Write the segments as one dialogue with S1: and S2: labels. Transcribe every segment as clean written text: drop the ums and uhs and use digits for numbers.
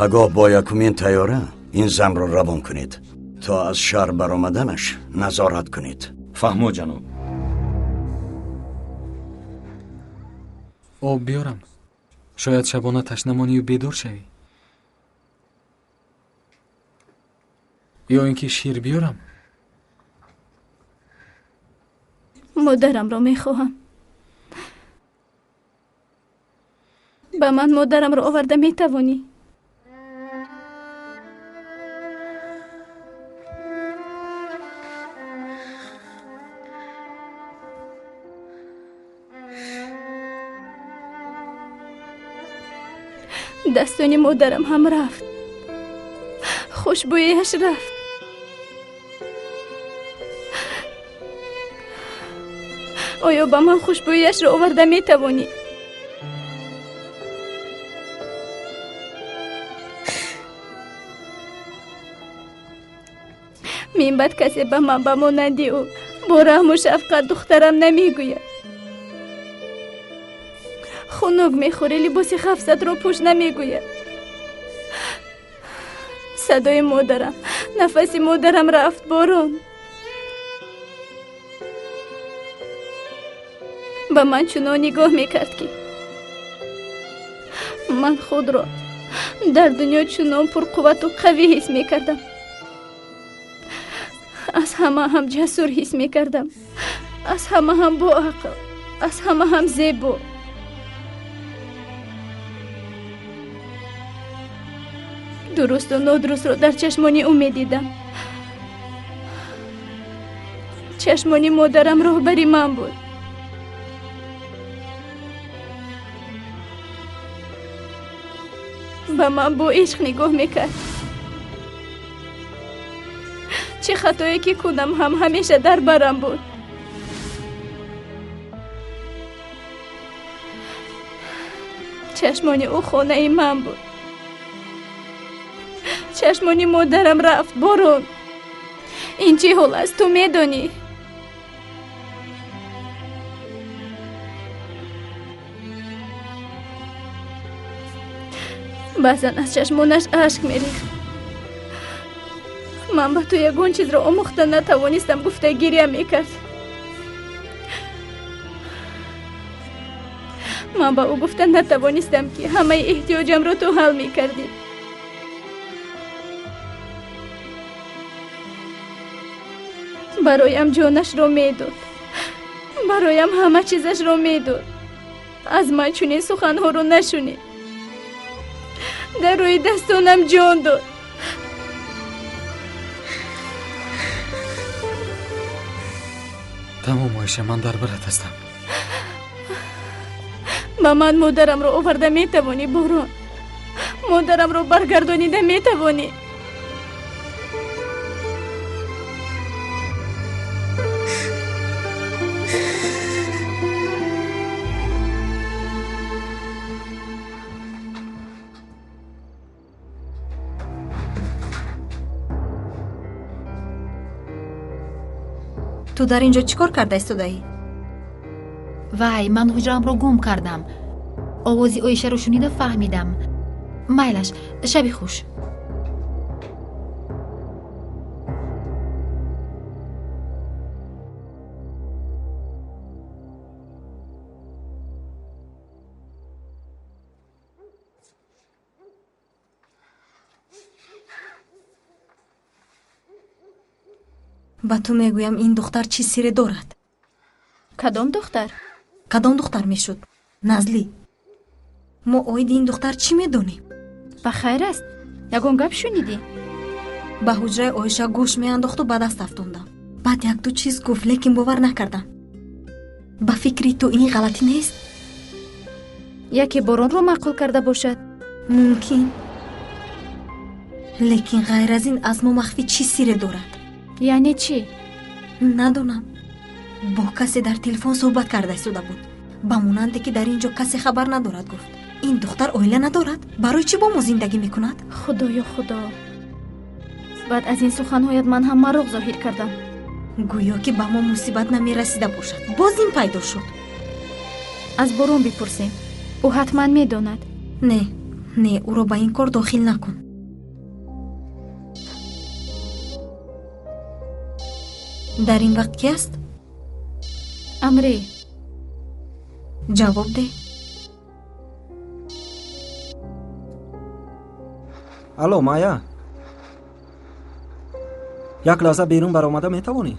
S1: Пагоҳ бо якумин тайёра ин занро равон кунед, то аз шаҳр баромаданаш назорат кунед.
S2: Фаҳмо, ҷаноб.
S3: Об биёрам? Шояд шабона ташна монию бедор шавӣ. Ё ин ки шир биёрам?
S4: Модарамро мехоҳам. Ба ман модарамро оварда метавонӣ? Дастони модарам ҳам рафт, хушбӯяш рафт. Оё ба ман хушбӯяшро оварда метавонӣ? Минбаъд касе ба ман ба монанди ӯ бо раҳму шафқат духтарам намегӯяд. Хунук мехӯрӣ, либоси хафсатро пӯш намегӯяд. Садои модарам, нафаси модарам рафт, Борон. Ба ман чунон нигоҳ мекард, ки ман худро дар дунё чунон пурқуввату қавӣ ҳис мекардам. Аз ҳама ҳам ҷасур ҳис мекардам, аз ҳама ҳам боақл, аз ҳама ҳам зебо. Дурусту нодурустро дар чашмони ӯ медидам. Чашмони модарам роҳбари ман буд. Ба ман бо ишқ нигоҳ мекард. Чӣ хатое ки кунам ҳам ҳамеша дар барам буд. Чашмони ӯ хонаи ман буд. Чашмони модарам рафт, Борон. Ин чӣ ҳол аст, ту медонӣ? Баъзан аз чашмонаш ашк мерехт. Ман ба ту ягон чизро омӯхта натавонистам, гуфта гиря мекард. Ман ба ӯ гуфта натавонистам, ки ҳамаи эҳтиёҷамро ту ҳал мекардӣ. Бароям ҷонашро медод, бароям ҳама чизашро медод. Аз ман чунин суханҳоро нашунид. Дар рӯи дастонам ҷон дод.
S3: Тамом, Оиша, ман дар барат ҳастам.
S4: Ба ман модарамро оварда метавонӣ, Борон? Модарамро баргардонида метавонӣ?
S5: Ту дар ин ҷо чӣ кор карда истодаӣ?
S6: Вай, ман ҳуҷраамро гум кардам. Овози Оишаро шунида фаҳмидам. Майлаш, шаби хуш.
S5: Ба ту мегӯям, ин духтар чӣ сире дорад?
S4: Кадом духтар?
S5: Кадом духтар мешуд? Назлӣ. Мо оиди ин духтар чӣ медонем?
S4: Ба хайр аст? Ягон гап шунидӣ?
S5: Ба ҳуҷраи Оиша гӯш меандохту ба даст афтондам. Баъд якду чиз гуфт, лекин бовар накардам. Ба фикри ту ин ғалатӣ нест?
S4: Яке Боронро маъқул карда бошад?
S5: Мумкин. Лекин ғайр аз ин аз мо махфӣ чӣ сире дорад?
S4: Яъне чӣ?
S5: Надонам. Бо касе дар телефон суҳбат карда истода буд. Ба монанде ки дар ин ҷо касе хабар надорад, гуфт. Ин духтар оила надорад? Барои чӣ бо мо зиндагӣ мекунад?
S4: Худоё, худо. Баъд аз ин суханҳоят ман ҳам мароқ зоҳир кардам.
S5: Гӯё ки ба мо мусибат намерасида бошад. Боз ин пайдо шуд.
S4: Аз Борон бипурсем. Ӯ ҳатман медонад.
S5: Не, Не, ӯро ба ин кор дохил накун. Дар ин вақт ки аст?
S4: Амре.
S5: Ҷавоб деҳ.
S2: Алло, Майя. Як лаҳза берун баромада метавонӣ?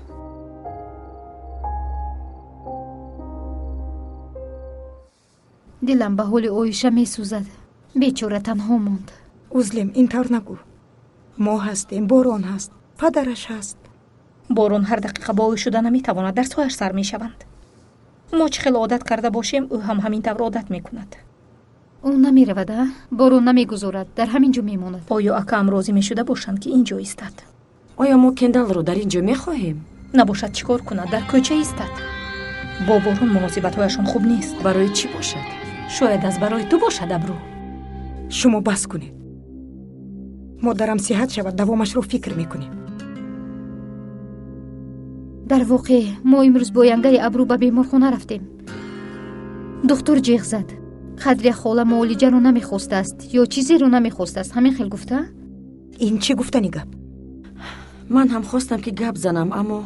S6: Дилам ба ҳоли Оиша месӯзад. Бечора танҳо монд.
S7: Узлем, ин тавр нагӯ. Мо ҳастем, Борон ҳаст, падараш ҳаст.
S8: Борон ҳар дақиқа бо ӯ шуда наметавонад, дарсҳояш сар мешаванд. Мо чӣ хел одат карда бошем, ӯ ҳам ҳамин тавр одат мекунад.
S6: Ӯ намеравад, а? Борон намегузорад, дар ҳамин ҷо мемонад.
S8: Оё акаам розӣ мешуда бошанд, ки ин ҷо истад?
S9: Оё мо Кендалро дар ин ҷо мехоҳем?
S8: Набошад, чӣ кор кунад? Дар кӯча истад. Бо Борон муносибатҳояшон хуб нест.
S9: Барои чӣ бошад?
S8: Шояд аз барои ту бошад, Абру.
S7: Шумо бас кунед. Модарам сиҳат шавад, давомашро фикр мекунем.
S6: Дар воқеъ мо имрӯз бо янгаи Абру ба беморхона рафтем. Духтур ҷеғ зад. Қадрия хола муолиҷаро намехостааст ё чизеро намехостааст. Ҳамин хел гуфта?
S7: Ин чӣ гуфтани гап?
S9: Ман ҳам хостам, ки гап занам, аммо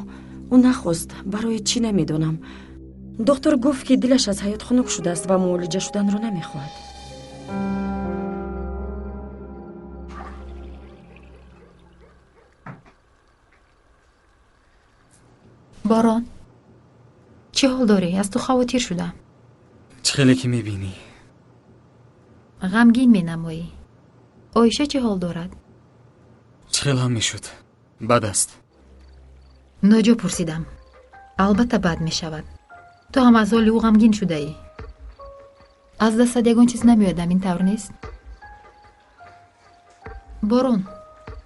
S9: ӯ нахост. Барои чӣ намедонам. Доктор гуфт, ки дилаш аз ҳаёт хунук шудааст ва муолиҷа шуданро намехоҳад.
S6: Борон, чӣ ҳол дорӣ? Аз ту хавотир шудам.
S3: Чӣ хеле ки мебинӣ?
S6: Ғамгин менамоӣ. Оиша чӣ ҳол дорад?
S3: Чӣ хел ҳам мешуд? Бад аст.
S6: Ноҷо пурсидам. Албатта бад мешавад. Ту ҳам аз ҳоли ӯ ғамгин шудаӣ. Аз дастат ягон чиз намеоядам, ин тавр нест? Борон,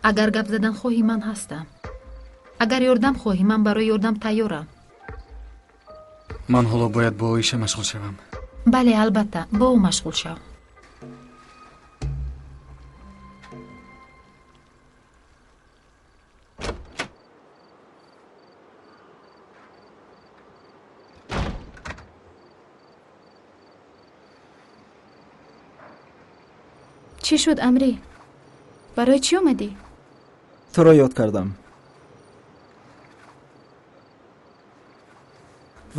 S6: агар гап задан хоҳӣ, ман ҳастам. Агар ёрдам хоҳӣ, ман барои ёрдам тайёрам.
S3: Ман ҳоло бояд бо Оиша машғул шавам.
S6: Бале, албатта, бо ӯ машғул шав.
S4: Чӣ шуд, Амрӣ? Барои чӣ омадӣ?
S2: Туро ёд кардам.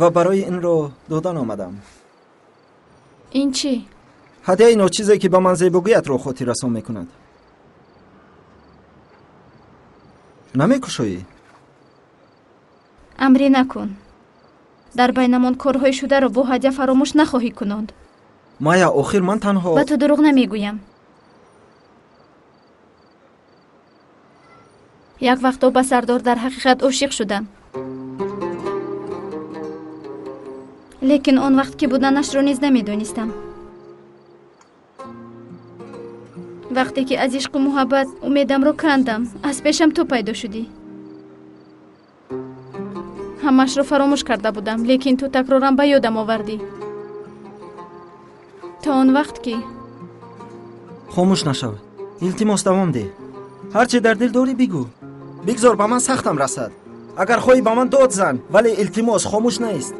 S2: Ва барои инро додан омадам.
S4: Ин чӣ?
S2: Ҳадияи ночизе, ки ба ман зебогиятро хотиррасон мекунад. Намекушоӣ?
S4: Амрӣ, накун. Дар байнамон корҳои шударо бо ҳадя фаромӯш нахоҳӣ кунонд.
S2: Майя, охир ман танҳо
S4: Ба ту дурӯғ намегӯям. Як вақто ба Сардор дар ҳақиқат ошиқ шудам. Лекин он вақт ки буданашро низ намедонистам. Вақте ки аз ишқу муҳаббат умедамро кандам, аз пешам ту пайдо шудӣ. Ҳамаашро фаромӯш карда будам, лекин ту такроран ба ёдам овардӣ. То он вақт ки
S2: Хомӯш нашав. Илтимос, давом деҳ. Ҳар чӣ дар дил дорӣ, бигӯ. Бигзор ба ман сахтам расад. Агар хоҳӣ, ба ман дод зан, вале илтимос, хомӯш наист.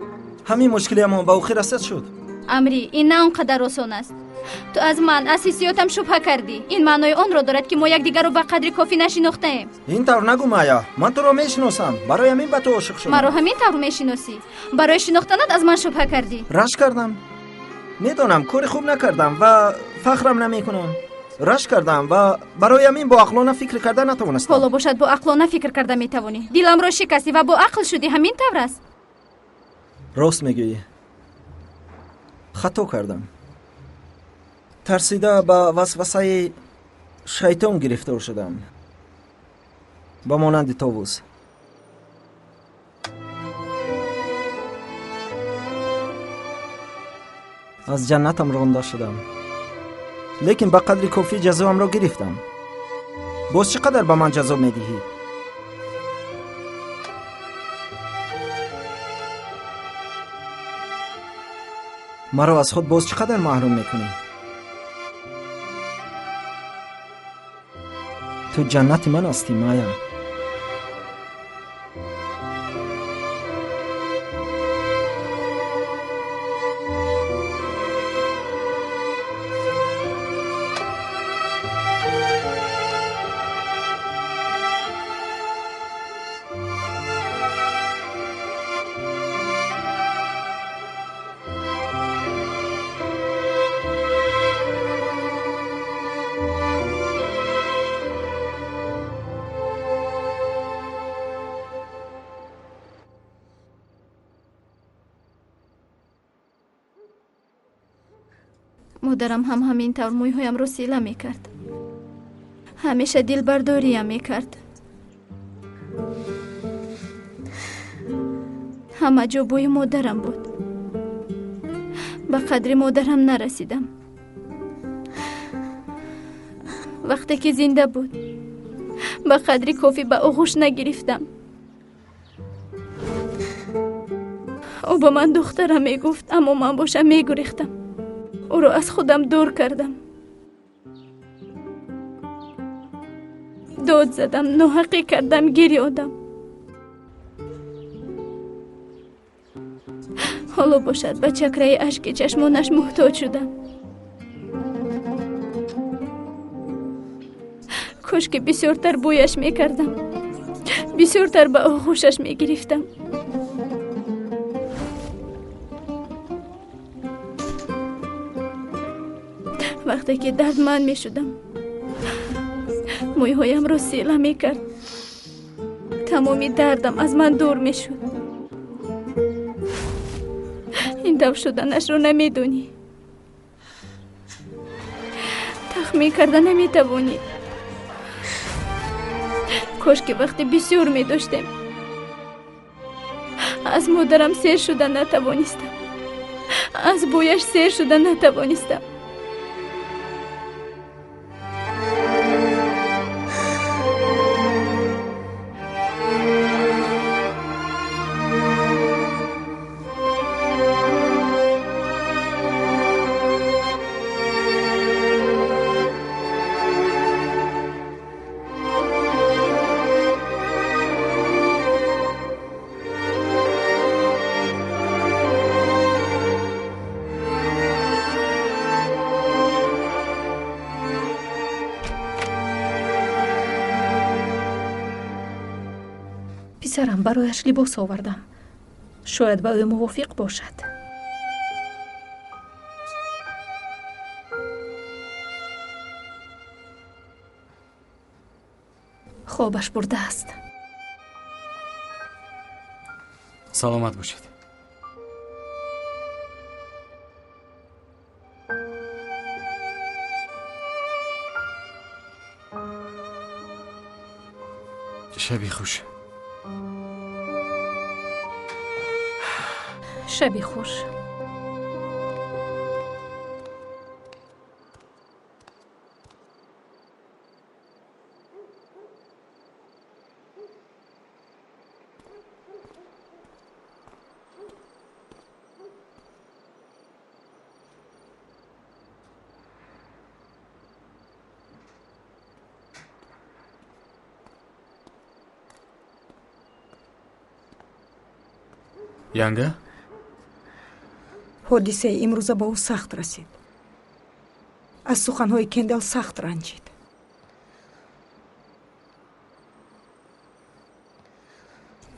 S2: Ҳамин мушкилиамон ба охир расад шуд.
S4: Амрӣ, ин на он қадар осон аст. Ту аз ман, аз ҳиссиётам шубҳа кардӣ. Ин маънои онро дорад, ки мо якдигарро ба қадри кофӣ нашинохтаем.
S2: Ин тавр нагӯ, Майя. Ман туро мешиносам. Барои ҳамин ба ту ошиқ шудам.
S4: Маро ҳамин тавр мешиносӣ? Барои шинохтанат аз ман шубҳа кардӣ.
S2: Рашк кардам. Медонам, кори хуб накардам ва фахрам намекунам. Рашк кардам ва барои ҳамин бо ақлона фикр карда натавонистам.
S4: Ҳоло бошад, бо ақлона фикр карда метавонӣ. Диламро шикастӣ ва бо ақл шудӣ, ҳамин тавр аст?
S2: Рост мегӯӣ. Хато кардам. Тарсида ба васвасаи шайтон гирифтор шудам. Ба монанди товус. Аз ҷаннатам ронда шудам. Лекин ба қадри кофӣ ҷазоамро гирифтам. Боз чӣ қадар ба ман ҷазо медиҳӣ? Маро аз худ боз чӣ қадар маҳрум мекунӣ? Ту ҷаннати ман ҳастӣ, Майя.
S4: Модарам ҳам ҳамин тавр мӯйҳоямро сила мекард. Ҳамеша дилбардориям мекард. Ҳама ҷо бӯи модарам буд. Ба қадри модарам нарасидам. Вақте ки зинда буд, ба қадри кофӣ ба оғӯш нагирифтам. Ӯ ба ман духтарам мегуфт, аммо ман бошам мегурехтам. Ӯро аз худам дур кардам. Дод задам, ноҳақӣ кардам, гирёдам. Ҳоло бошад ба чакраи ашки чашмонаш муҳтоҷ шудам. Кош ки бисёртар бӯяш мекардам, бисёртар ба оғӯшаш мегирифтам. Вақте ки дардманд мешудам, мӯйҳоямро сила мекард. Тамоми дардам аз ман дур мешуд. Ин тавр шуданашро намедонӣ, тахмин карда наметавонӣ. Кош ки вақти бисёр медоштем. Аз модарам сер шуда натавонистам, аз бӯяш сер шуда натавонистам.
S8: Писарам, барояш либос овардам. Шояд ба ӯ мувофиқ бошад. Хобаш бурдааст.
S3: Саломат бошед. Шаби хуш.
S8: Шаби хуш.
S3: Янга?
S7: Ҳодисаи имрӯза ба ӯ сахт расид. Аз суханҳои Кендал сахт ранҷид.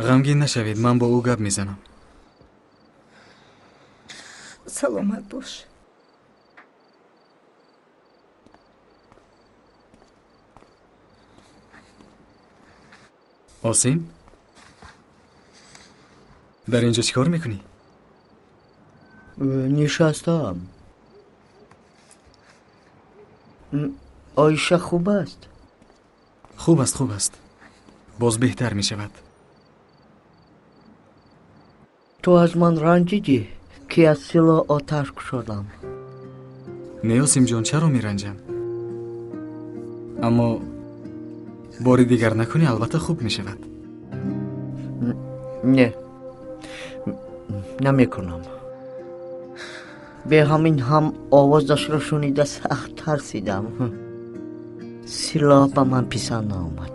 S3: Ғамгин нашавед, ман бо ӯ гап мезанам.
S7: Саломат бош.
S3: Осим? Дар инҷо чӣ кор мекунӣ?
S10: Нишастаам. Оиша хуб аст?
S3: Хуб аст, хуб аст. Боз беҳтар мешавад.
S10: Ту аз ман ранҷидӣ, ки аз силоҳ оташ кушодам.
S3: Не, Осимҷон, чаро меранҷам? Аммо бори дигар накунӣ, албатта хуб мешавад.
S10: Не, намекунам. Бе ҳамин ҳам овозашро шунида сахт тарсидам. Силоҳ ба ман писанд наомад.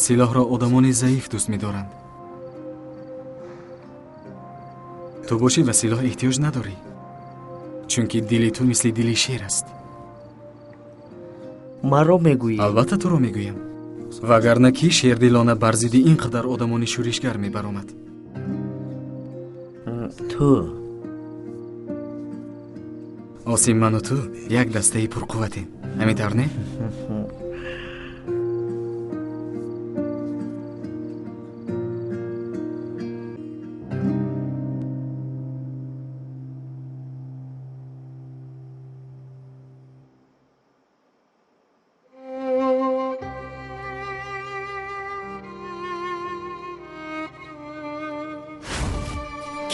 S3: Силоҳро одамони заиф дӯст медоранд. Ту бошӣ ба силоҳ эҳтиёҷ надорӣ, чунки дили ту мисли дили шер аст.
S10: Маро мегӯӣ?
S3: Албатта туро мегӯям. Вагарна ки шердилона бар зидди ин қадар одамони шӯришгар мебаромад?
S10: Ту.
S3: Осим, ману ту як дастаи пурқувватем. Ҳамин тавр не?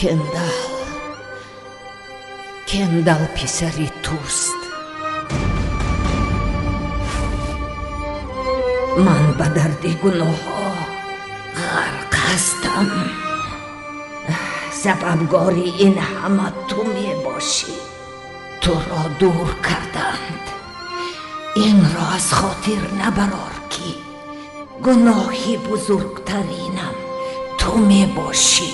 S10: Кендал, Кендал писари туст. Ман ба дарди гуноҳҳо ғарқ ҳастам. Сабабгори ин ҳама ту мебошӣ. Туро дур карданд. Инро аз хотир набарор, ки гуноҳи бузургтаринам ту мебошӣ.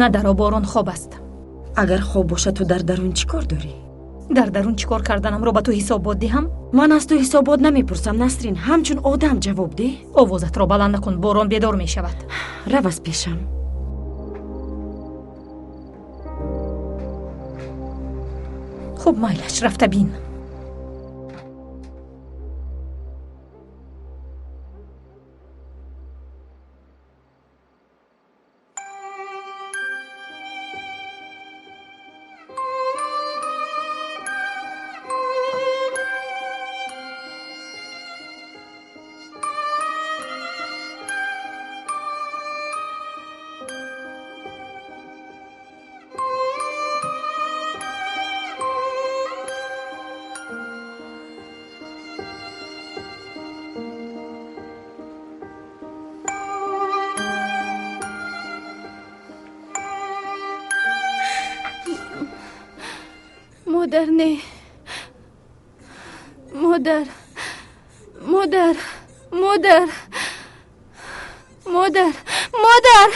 S8: На даро, Борон хоб аст.
S9: Агар хоб бошад, ту дар дарун чӣ кор дорӣ?
S8: Дар дарун чӣ кор карданамро ба ту ҳисобот диҳам?
S9: Ман аз ту ҳисобот намепурсам, Насрин. Ҳамчун одам ҷавоб деҳ.
S8: Овозатро баланд накун, Борон бедор мешавад.
S9: Рав аз пешам.
S8: Хуб, майлаш, рафта бин.
S4: Модар, не. Модар, модар, модар, модар, модар.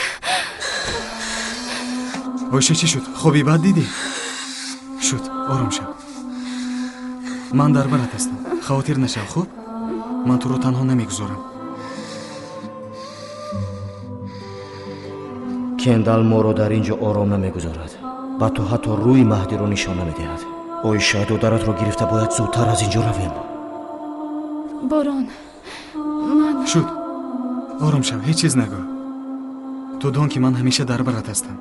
S3: Оиша, чӣ шуд? Хоби бад дидӣ? Шуд, ором шав. Ман дар барат ҳастам. Хавотир нашав, хуб? Ман туро танҳо намегузорам.
S11: Кендал моро дар ин ҷо ором намегузорад. Ба ту ҳатто рӯи Маҳдиро нишон намедиҳад. Оиша, додаратро гирифта бояд зудтар аз ин ҷо равем.
S4: Борон, ман...
S3: Шуд, ором шав, ҳеҷ чиз нагӯ. Ту дон, ки ман ҳамеша дар барат ҳастам.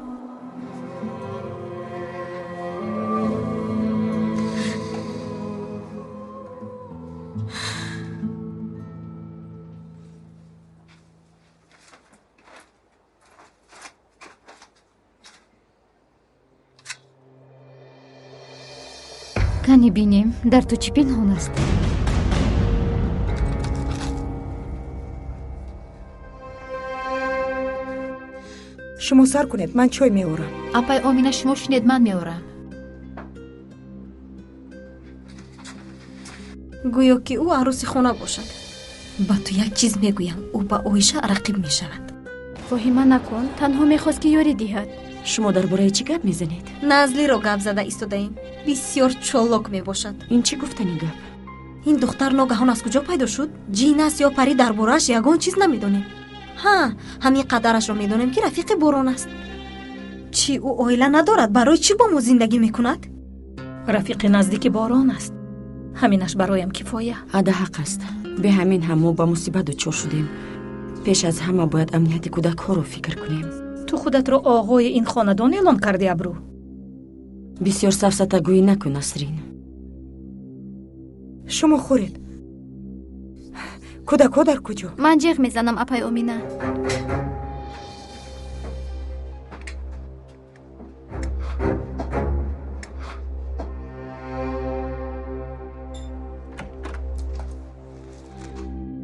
S6: Кани бинем, дар ту чӣ пинҳон аст?
S7: Шумо сар кунед, ман чой меорам.
S6: Апай Омина, шумо шинед, ман меорам.
S5: Гӯё ки ӯ арӯси хона бошад. Ба ту як чиз мегӯям, ӯ ба Оиша рақиб мешавад.
S4: Воҳима накун, танҳо мехост, ки ёрӣ диҳад.
S9: Шумо дар бораи чӣ гап мезанед?
S5: Назлиро гап зада истодаем. Бисёр чолок мебошад.
S9: Ин чӣ гуфтани гап?
S5: Ин духтар ногаҳон аз куҷо пайдо шуд? Ҷин аст ё парӣ, дар борааш ягон чиз намедонем. Ҳа, ҳамин қадарашро медонем, ки рафиқи Борон аст. Чӣ, ӯ оила надорад? Барои чӣ бо мо зиндагӣ мекунад?
S8: Рафиқи наздики Борон аст. Ҳаминаш бароям кифоя.
S9: Ада ҳақ аст. Бе ҳамин ҳам мо ба мусибат дучор шудем. Пеш аз ҳама бояд амнияти кӯдакҳоро фикр кунем.
S8: Ту худатро оғои ин хонадон эълон карди, Абрӯ.
S9: Бисёр сафсатагӯӣ накун, Насрин.
S7: Шумо хӯред. Кӯдакҳо дар куҷо?
S4: Ман ҷеғ мезанам, апай Омина.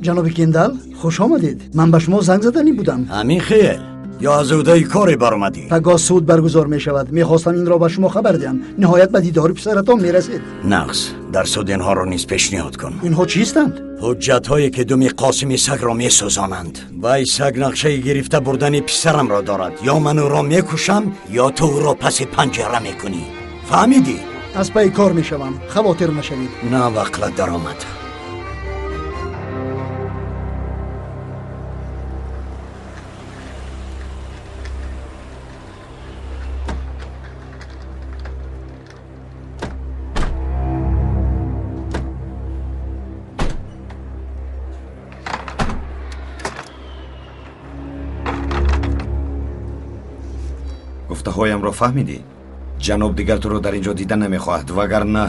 S12: Ҷаноби Кендал, хуш омадед. Ман ба шумо занг заданӣ будам.
S1: Ҳамин хел? Ё аз ӯҳдаи коре баромадӣ?
S12: Пагоҳ суд баргузор мешавад. Мехостам инро ба шумо хабар диҳам. Ниҳоят ба дидори писаратон мерасед.
S1: Нағз, дар суд инҳоро низ пешниҳод кун.
S12: Инҳо чистанд?
S1: Ҳуҷҷатҳое, ки думи Қосими сагро месӯзонанд. Вай саг нақшаи гирифта бурдани писарамро дорад. Ё ман ӯро мекушам, ё ту ӯро паси панҷара мекунӣ. Фаҳмидӣ?
S12: Аз пайи кор мешавам, хавотир нашавед.
S1: На вақлат даромад.
S13: Гуфтаҳоямро фаҳмидӣ? Ҷаноб дигар туро дар ин ҷо дида намехоҳад, вагарна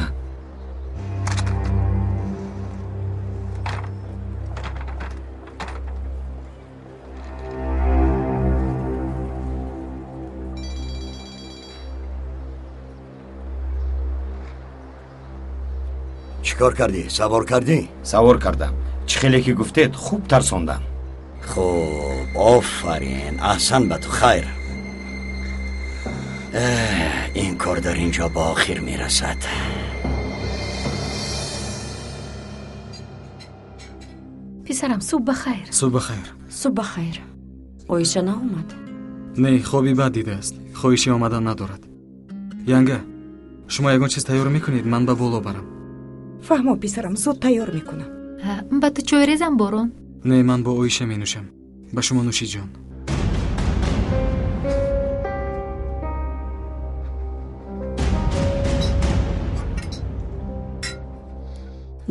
S1: чӣ кор кардӣ? Савор кардӣ?
S13: Савор кардам. Чӣ хеле ки гуфтед, хуб тарсондам.
S1: Хуб, офарин, аҳсан ба ту. Хайр, ин кор дар ин ҷо ба охир мерасад.
S8: Писарам, субҳ ба хайр.
S3: Субҳ ба хайр.
S9: Субҳ ба хайр. Оиша наомад?
S3: Не, хоби бад дидааст, хоҳиши омадан надорад. Янга, шумо ягон чиз тайёр мекунед, ман ба боло барам.
S7: Фаҳмо, писарам, зуд тайёр мекунам.
S6: Ба ту чой резам, Борон?
S3: Не, ман бо Оиша менӯшам. Ба шумо нӯшиҷон.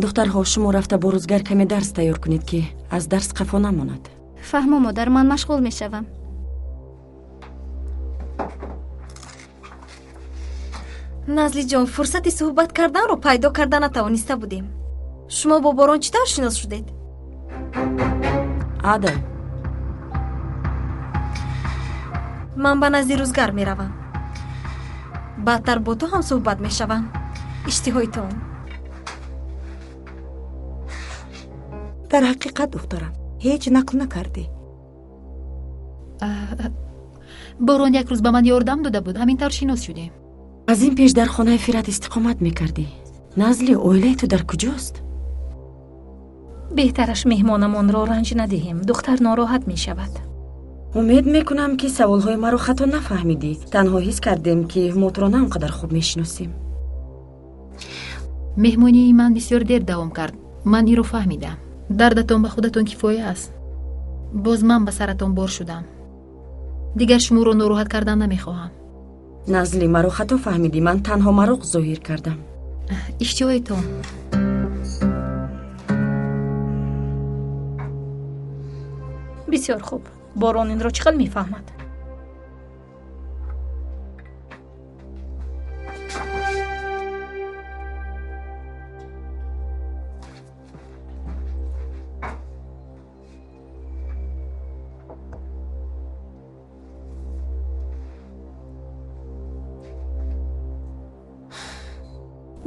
S9: Духтарҳо, шумо рафта бо рӯзгар каме дарс тайёр кунед, ки аз дарс қафо намонад.
S4: Фаҳмо, модар, ман машғул мешавам.
S5: Назлиҷон, фурсати суҳбат карданро пайдо карда натавониста будем. Шумо бо Борон чӣ тавр шинос шудед?
S9: Ада.
S5: Ман ба назди рӯзгар меравам. Баъдтар бо ту ҳам суҳбат мешавам. Иштиҳои таом.
S7: Дар ҳақиқат, духтарам, ҳеҷ нақл накардӣ.
S6: Борон як рӯз ба ман ёрдам дода буд, ҳамин тавр шинос шудем.
S9: Аз ин пеш дар хонаи Фират истиқомат мекардӣ. Назли, оилаи ту дар куҷост?
S8: Беҳтараш меҳмонамонро ранҷ надиҳем, духтар нороҳат мешавад.
S9: Умед мекунам, ки саволҳои маро хато нафаҳмидӣ. Танҳо ҳис кардем, ки мо туро на он қадар хуб мешиносем.
S6: Меҳмонии ман бисёр дер давом кард. Ман инро фаҳмидам. Дардатон ба худатон кифоя аст. Боз ман ба саратон бор шудам. Дигар шуморо нороҳат кардан намехоҳам.
S9: Назли, маро хато фаҳмидӣ. Ман танҳо мароқ зоҳир кардам.
S6: Иштиҳоитон.
S8: Бисёр хуб. Борон инро чӣ хел мефаҳмад?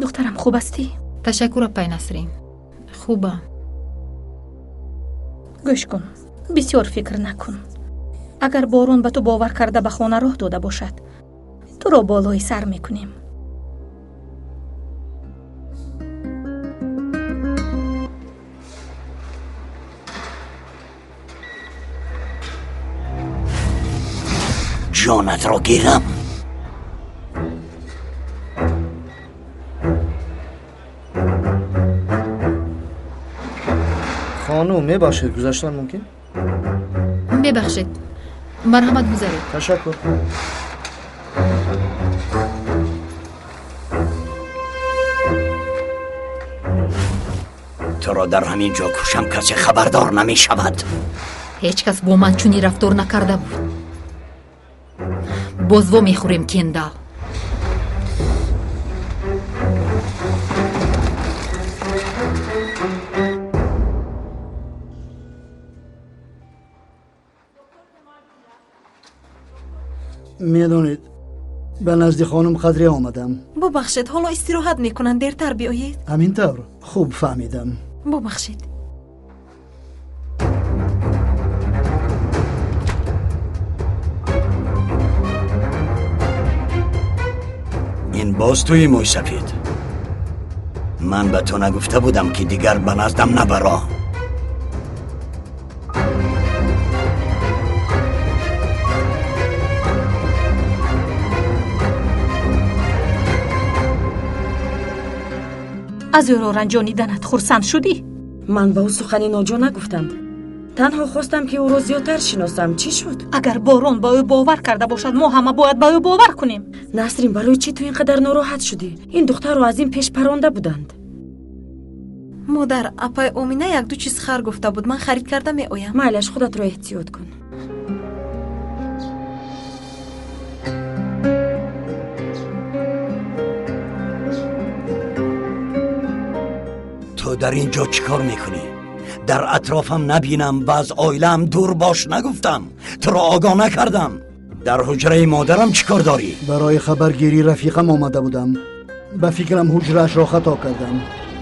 S8: Духтарам, хуб ҳастӣ?
S6: Ташаккур, апай Насрин, хубам.
S8: Гӯш кун, бисёр фикр накун. Агар Борон ба ту бовар карда ба хона роҳ дода бошад, туро болои сар мекунем.
S1: Ҷонатро гирам.
S11: Хонум, мебахшед, гузаштан мумкин?
S6: Мебахшед, марҳамат, гузаред.
S11: Ташаккур.
S1: Туро дар ҳамин ҷо кушам, касе хабардор намешавад.
S6: Ҳеҷ кас бо ман чунин рафтор накарда буд. Боз во мехӯрем, Кендал.
S12: Медонед, ба назди хонум Қадрия омадам.
S5: Бубахшед, ҳоло истироҳат мекунанд, дертар биёед.
S12: Ҳамин тавр, хуб фаҳмидам.
S5: Бубахшед.
S1: Ин боз туи, мӯйсафед? Ман ба ту нагуфта будам, ки дигар ба наздам набаро?
S8: Аз ӯро ранҷониданат хурсанд шудӣ?
S9: Ман ба ӯ сухани ноҷо нагуфтам. Танҳо хостам, ки ӯро зиёдтар шиносам. Чӣ шуд?
S8: Агар Борон ба ӯ бовар карда бошад, мо ҳама бояд ба ӯ бовар кунем.
S9: Насрин, барои чӣ ту ин қадар нороҳат шудӣ? Ин духтарро аз ин пеш паронда буданд.
S5: Модар, апай Омина якду чиз хар гуфта буд. Ман харид карда меоям.
S9: Майлаш, худатро эҳтиёт кун.
S1: Ту дар ин ҷо чӣ кор мекунӣ? Дар атрофам набинам ва аз оилаам дур бош нагуфтам. Туро огоҳ накардам. Дар ҳуҷраи модарам чӣ кор дорӣ?
S12: Барои хабаргирӣ рафиқам омада будам. Ба фикрам ҳуҷраашро хато кардам.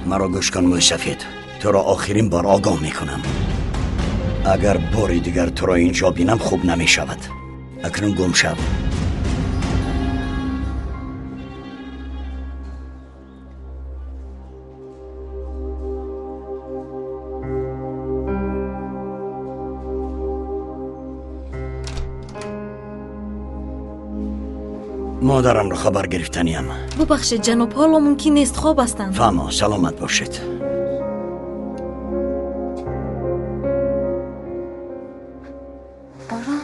S1: Маро гӯш кун, мӯйсафед. Туро охирин бор огоҳ мекунам. Агар бори дигар туро инҷо бинам хуб намешавад. Акнун гум шав. Модарамро хабар гирифтаниям.
S5: Бубахшед ҷаноб, ҳоло мумкин нест, хоб ҳастанд.
S1: Фаҳмо, саломат бошед.
S4: Борон,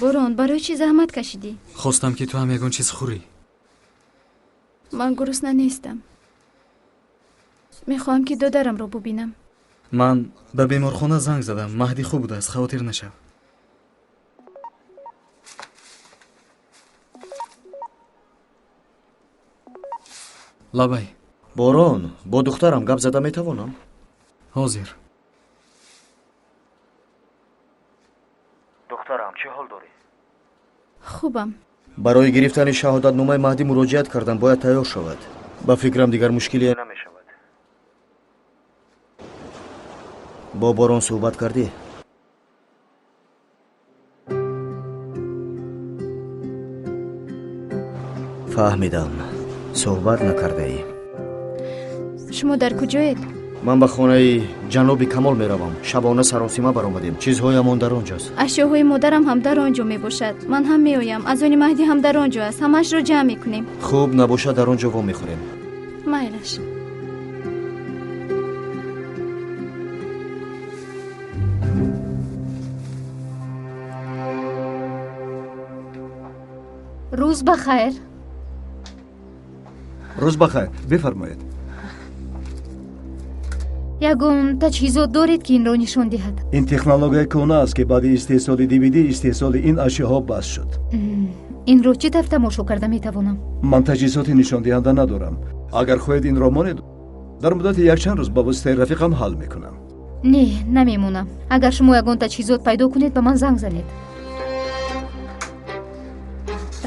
S4: Борон, барои чӣ заҳмат кашидӣ?
S3: Хостам ки ту ҳам ягон чиз хӯрӣ.
S4: Ман гурусна нестам. Мехоҳам ки додарамро бубинам.
S3: Ман ба беморхона занг задам. Маҳдӣ хуб будааст, хавотир нашав. Лабай.
S11: Борон, бо духтарам гап зада метавонам?
S3: Ҳозир.
S11: Духтарам, чӣ ҳол дорӣ?
S4: Хубам.
S11: Барои гирифтани шаҳодатномаи Маҳдӣ муроҷиат кардам, бояд тайёр шавад. Ба фикрам дигар мушкилие намешавад. Бо Борон суҳбат кардӣ? Фаҳмидам. Суҳбат накардаӣ.
S4: Шумо дар куҷоед?
S11: Ман ба хонаи ҷаноби Камол меравам. Шабона саросима баромадем. Чизҳоямон дар он ҷост.
S4: Ашёҳои модарам ҳам дар он ҷо мебошад. Ман ҳам меоям. Аз они Маҳдӣ ҳам дар он ҷо аст. Ҳамаашро ҷамъ мекунем.
S11: Хуб набошад, дар он ҷо вомехӯрем.
S4: Майлаш.
S6: Рӯз ба хайр.
S14: Рӯз ба хайр, бифармоед.
S6: Ягон таҷҳизот доред, ки инро нишон диҳад?
S14: Ин технологияи кӯҳна аст, ки баъди истеҳсоли DVD истеҳсоли ин ашёҳо бас шуд.
S6: Инро чӣ тавр тамошо карда метавонам?
S14: Ман таҷҳизоти нишондиҳанда надорам. Агар хоҳед инро монед, дар муддати якчанд рӯз ба воситаи рафиқам ҳал мекунам.
S6: Не, намемонам. Агар шумо ягон таҷҳизот пайдо кунед, ба ман занг занед.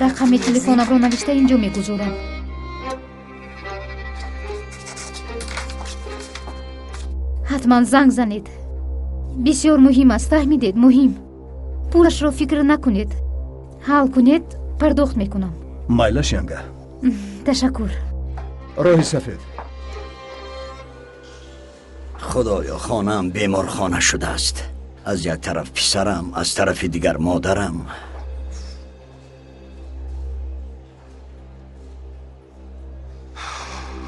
S6: Рақами телефонамро навишта инҷо мегузорам. Ҳатман занг занед. Бисёр муҳим аст, фаҳмидед? Муҳим. Пулашро фикр накунед. Ҳал кунед, пардохт мекунам.
S14: Майлаш, янга.
S6: Ташаккур.
S14: Роҳи сафед.
S1: Худоё, хонаам беморхона шудааст. Аз як тараф писарам, аз тарафи дигар модарам.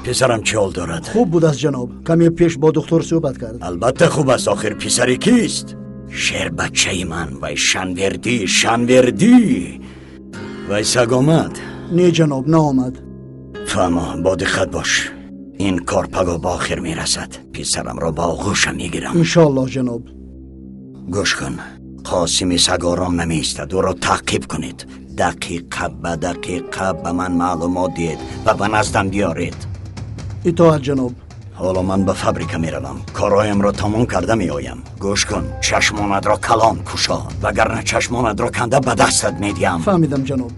S1: Писарам чӣ ҳол дорад?
S12: Хуб будааст ҷаноб. Каме пеш бо духтур суҳбат кард.
S1: Албатта хуб аст, охир писари кист? Шербачаи ман, вай Шанвердӣ, Шанвердӣ. Вай саг омад?
S12: Не ҷаноб, наомад.
S1: Фаҳмо, бо диққат бош. Ин кор пагоҳ ба охир мерасад. Писарамро ба оғӯшам мегирам.
S12: Иншоаллоҳ ҷаноб.
S1: Гӯш кун, Қосими саг ором намеистад. Ӯро таъқиб кунед. Дақиқа ба дақиқа ба ман маълумот диҳед ва ба наздам биёред.
S12: Итоат ҷаноб.
S1: Ҳоло ман ба фабрика меравам. Корҳоямро тамом карда меоям. Гӯш кун, чашмонатро калон кушо, вагарна чашмонатро канда ба дастат медиҳам.
S12: Фаҳмидам ҷаноб.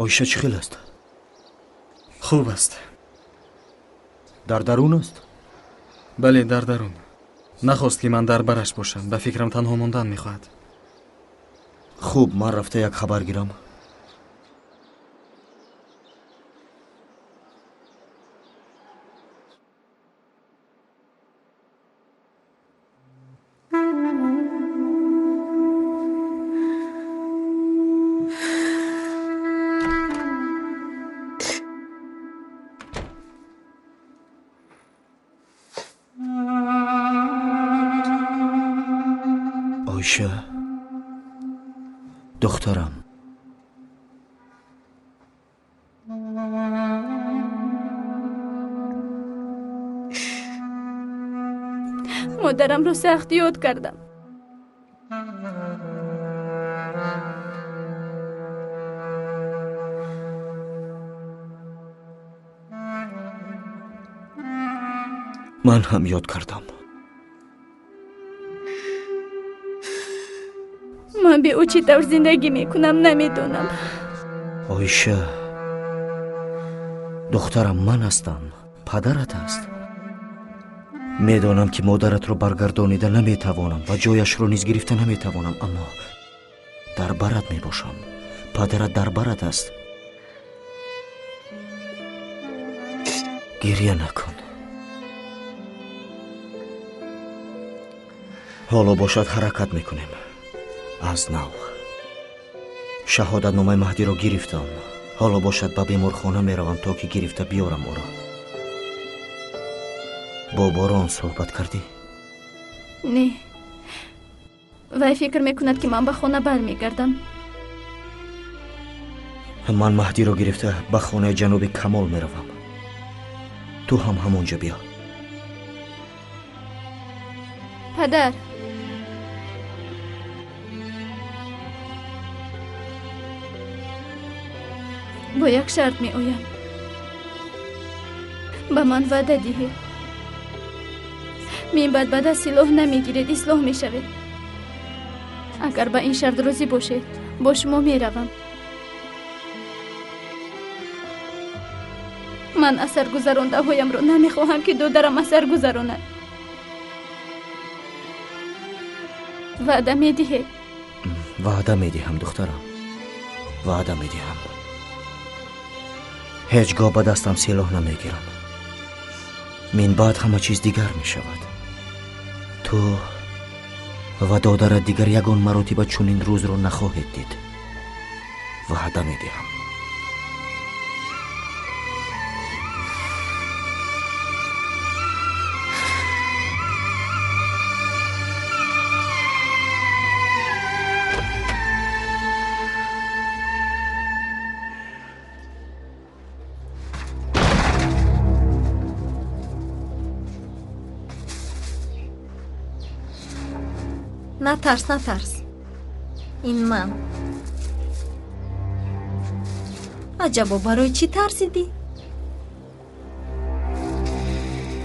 S11: Оиша чӣ хел аст?
S3: Хуб аст.
S11: Дар дарун аст?
S3: Бале, дар дарун. Нахост, ки ман дар бараш бошам. Ба фикрам танҳо мондан мехоҳад.
S11: Хуб, ман рафта як хабар гирам. Оиша, духтарам.
S4: Модарамро сахт ёд кардам.
S11: Ман ҳам ёд кардам.
S4: Ман бе ӯ чӣ тавр зиндагӣ мекунам намедонам.
S11: Оиша, духтарам ман ҳастам, падарат аст. Медонам ки модаратро баргардонида наметавонам ва ҷояшро низ гирифта наметавонам, аммо дар барат мебошам. Падарат дар барат аст. Гирья накун. Ҳоло бошад ҳаракат мекунем. Аз нав. Шаҳодатномаи Маҳдиро гирифтам. Ҳоло бошад ба беморхона меравам то ки гирифта биёрам ӯро. Бо Борон суҳбат кардӣ?
S4: Не. Вай фикр мекунад ки ман ба хона бармегардам.
S11: Ман Маҳдиро гирифта ба хонаи ҷаноби Камол меравам. Ту ҳам ҳамонҷо биё.
S4: Падар, бо як шарт меоям. Ба ман ваъда диҳед. Минбаъд ба даст силоҳ намегиред, ислоҳ мешавед. Агар ба ин шарт розӣ бошед, бо шумо меравам. Ман асаргузарондаҳоямро намехоҳам ки додарам асар гузаронад. Ваъда медиҳед?
S11: Ваъда медиҳам, духтарам. Ваъда медиҳам. Ҳеҷ гоҳ ба дастам силоҳ намегирам. Минбаъд ҳама чиз дигар мешавад. Ту ва додарат дигар ягон маротиба чунин рӯзро нахоҳед дид. Ваъда медиҳам.
S5: Натарс, натарс. Ин ман. Аҷабо, барои чӣ тарсидӣ?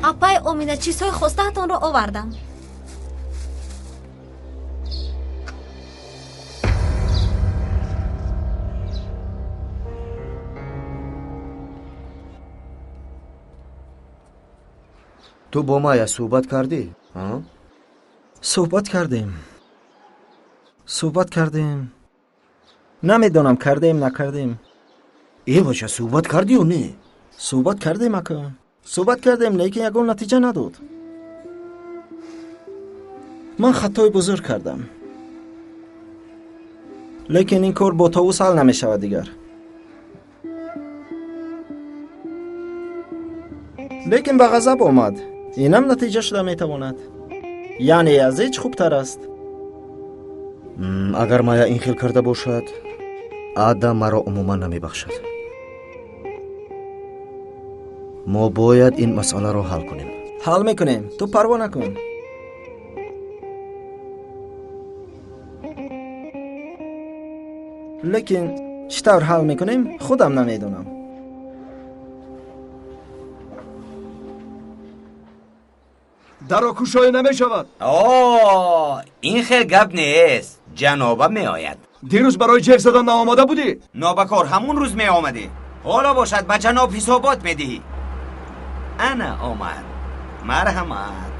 S5: Апай Омина чизҳои хостаатонро овардам.
S11: Ту бо Майя суҳбат кардӣ?
S2: Суҳбат кардем. Суҳбат кардем. Намедонам кардем, накардем.
S11: Э бача, суҳбат кардӣ ё не?
S2: Суҳбат кардем, ака. Суҳбат кардем, лекин ягон натиҷа надод. Ман хатои бузург кардам. Лекин ин кор бо товус ҳал намешавад дигар. Лекин ба ғазаб омад. Инам натиҷа шуда метавонад. Яъне аз ҳеҷ хубтар аст.
S11: Агар Майя ин хел карда бошад, Ада маро умуман намебахшад. Мо бояд ин масъаларо ҳал кунем.
S2: Ҳал мекунем, ту парво накун. Лекин чӣ тавр ҳал мекунем, худам намедонам.
S14: Даро кушоя намешавад.
S15: О, ин хел гап нест. Ҷаноба меояд.
S14: Дирӯз барои ҷеғ задан наомада будӣ?
S15: Нобакор ҳамун рӯз меомадӣ. Ҳоло бошад ба ҷаноб ҳисобот медиҳӣ. Ана омад. Марҳамат.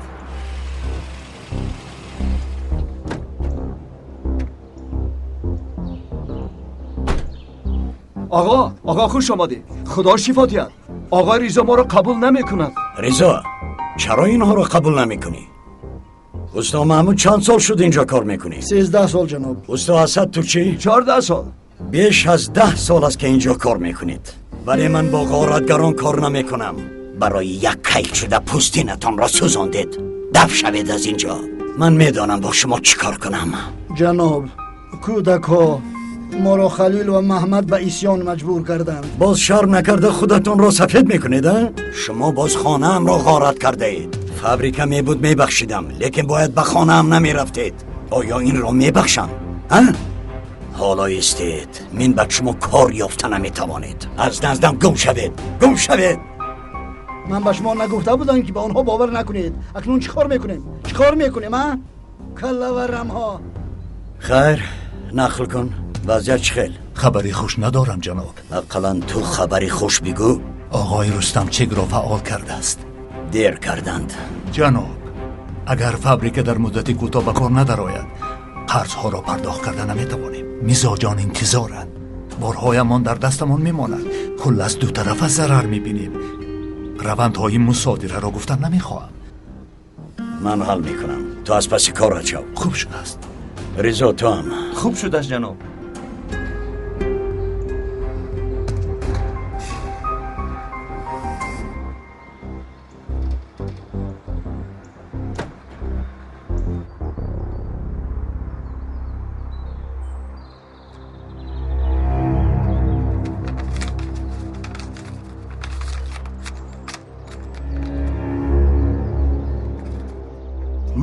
S14: Оғо, оғо хуш омадӣ. Худо шифо диҳад. Оғои Ризо моро қабул намекунад.
S1: Ризо, чаро инҳоро қабул намекунӣ? Усто Маҳмуд чанд сол шуд инҷо кор мекунӣ?
S12: 13 сол ҷаноб.
S1: Усто Асад ту чӣ?
S14: 14 сол.
S1: Беш аз 10 сол аст ки инҷо кор мекунед. Вале ман бо ғоратгарон кор намекунам. Барои як кайк шуда пӯстинатонро сӯзондед. Даф шавед аз инҷо. Ман медонам бо шумо чӣ кор кунам.
S12: Ҷаноб, кӯдакҳо моро Халил ва Маҳмад ба исён маҷбур карданд.
S1: Боз шарм накарда худатонро сафед мекунед, а? Шумо боз хонаамро ғорат кардаед. Фабрика мебуд, мебахшидам, лекин бояд ба хонаам намерафтед. Оё инро мебахшам? А? Ҳоло истед, мин ба шумо кор ёфта наметавонед. Аз наздам гум шавед, гум шавед.
S12: Ман ба шумо нагуфта будам, ки ба онҳо бовар накунед. Акнун чӣ кор мекунем? Чӣ кор мекунем, а? Калла ва рамҳо.
S1: Хайр, нақл кун. Вазъият чӣ хел?
S16: Хабари хуш надорам, ҷаноб.
S1: Ақаллан ту хабари хуш бигӯ.
S16: Оғои Рустам чекро фаъол кардааст.
S1: Дер карданд.
S16: Ҷаноб, агар фабрика дар муддати кӯтоҳ ба кор надарояд, қарзҳоро пардохт карда наметавонем. Мизоҷон интизоранд. Борҳоямон дар дастамон мемонад. Хуллас, дутарафа зарар мебинем. Равандҳои мусодираро гуфтан намехоҳам.
S1: Ман ҳал мекунам. Ту аз паси корат шав.
S16: Хуб шудааст.
S1: Ризо, ту ҳам.
S15: Хуб шудааст, ҷаноб.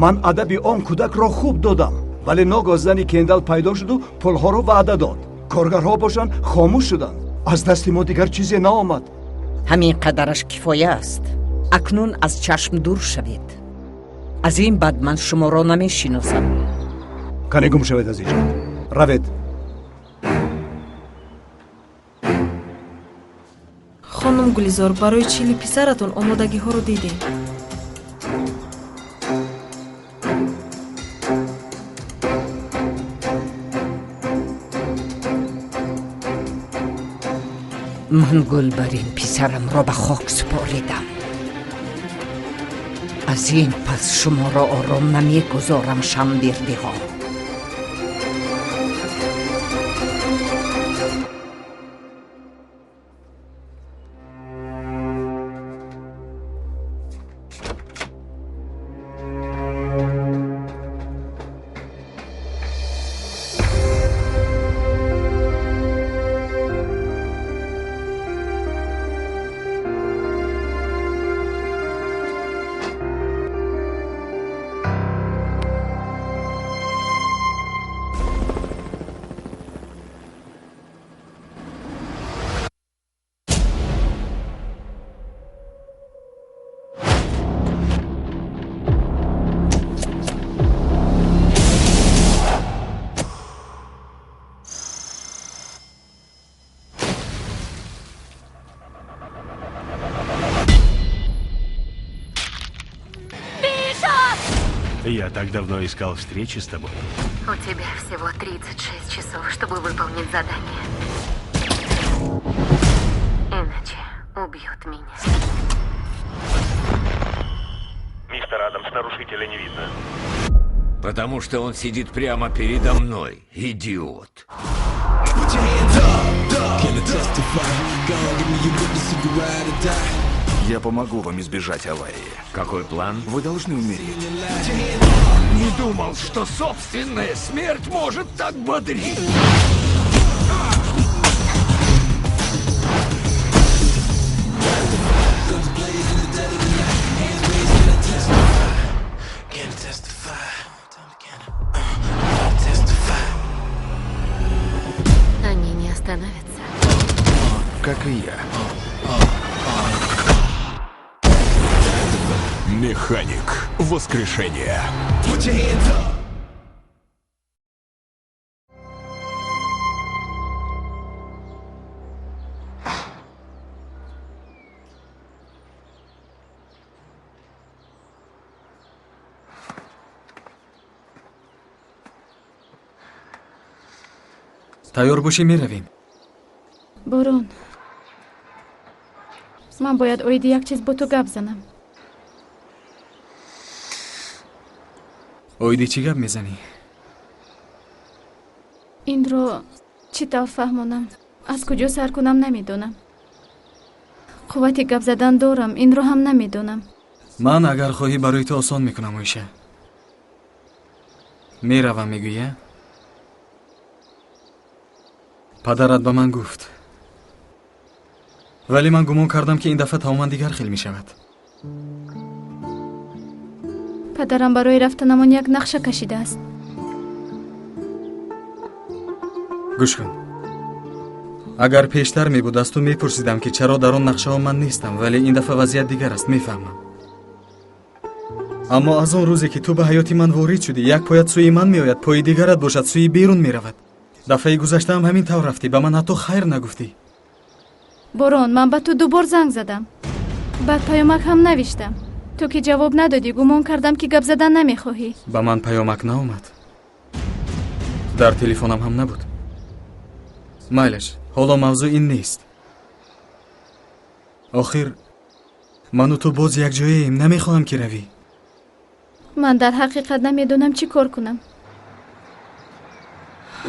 S14: Ман адаби он кӯдакро хуб додам, вале ногоҳ зани Кендал пайдо шуду пулҳоро ваъда дод. Коргарҳо бошанд, хомӯш шуданд. Аз дасти мо дигар чизе наомад.
S17: Ҳамин қадараш кифоя аст. Акнун аз чашм дур шавед. Аз ин баъд ман шуморо намешиносам.
S14: Кане гум шавед аз инҷо. Равед.
S18: Хонум Гулизор, барои чили писаратон омодагиҳоро дидем.
S17: Ман гулбарин писарамро ба хок супоридам. Аз ин пас шуморо ором намегузорам, шамбирдиҳо.
S19: Я так давно искал встречи с тобой.
S20: У тебя всего 36 часов, чтобы выполнить задание. Иначе убьют меня.
S19: Мистер Адамс, нарушителя не видно.
S21: Потому что он сидит прямо передо мной, идиот.
S22: Я помогу вам избежать аварии.
S21: Какой план?
S22: Вы должны умереть.
S21: Не думал, что собственная смерть может так бодрить.
S20: Они не остановятся.
S22: Как и я.
S19: Механик. Воскрешение.
S3: Тайёр бошӣ, меравем.
S4: Борон, ман бояд оиди як чиз бо ту гап занам.
S3: Оиди чӣ гап мезанӣ?
S4: Инро чӣ тавр фаҳмонам, аз куҷо сар кунам намедонам. Қуввати гап задан дорам, инро ҳам намедонам.
S3: Ман агар хоҳӣ барои ту осон мекунам, Оиша. Меравам, мегӯя? Падарат ба ман гуфт. Вале ман гумон кардам, ки ин дафъа тамоман дигар хел мешавад.
S4: Падарам барои рафтанамон як нақша кашидааст.
S3: Гӯш кун, агар пештар мебуд, аз ту мепурсидам, ки чаро дар он нақшаҳо ман нестам, вале ин дафъа вазъият дигар аст, мефаҳмам. Аммо аз он рӯзе, ки ту ба ҳаёти ман ворид шудӣ, як поят сӯи ман меояд, пои дигарат бошад сӯи берун меравад. Дафъаи гузаштаам ҳамин тавр рафтӣ, ба ман ҳатто хайр нагуфтӣ.
S4: Борон, ман ба ту дубор занг задам, баъд паёмак ҳам навиштам. Ту ки ҷавоб надодӣ, гумон кардам, ки гап задан намехоҳӣ.
S3: Ба ман паёмак наомад, дар телефонам ҳам набуд. Майлаш, ҳоло мавзӯъ ин нест. Охир ману ту боз якҷояем, намехоҳам, ки равӣ.
S4: Ман дар ҳақиқат намедонам, чӣ кор кунам,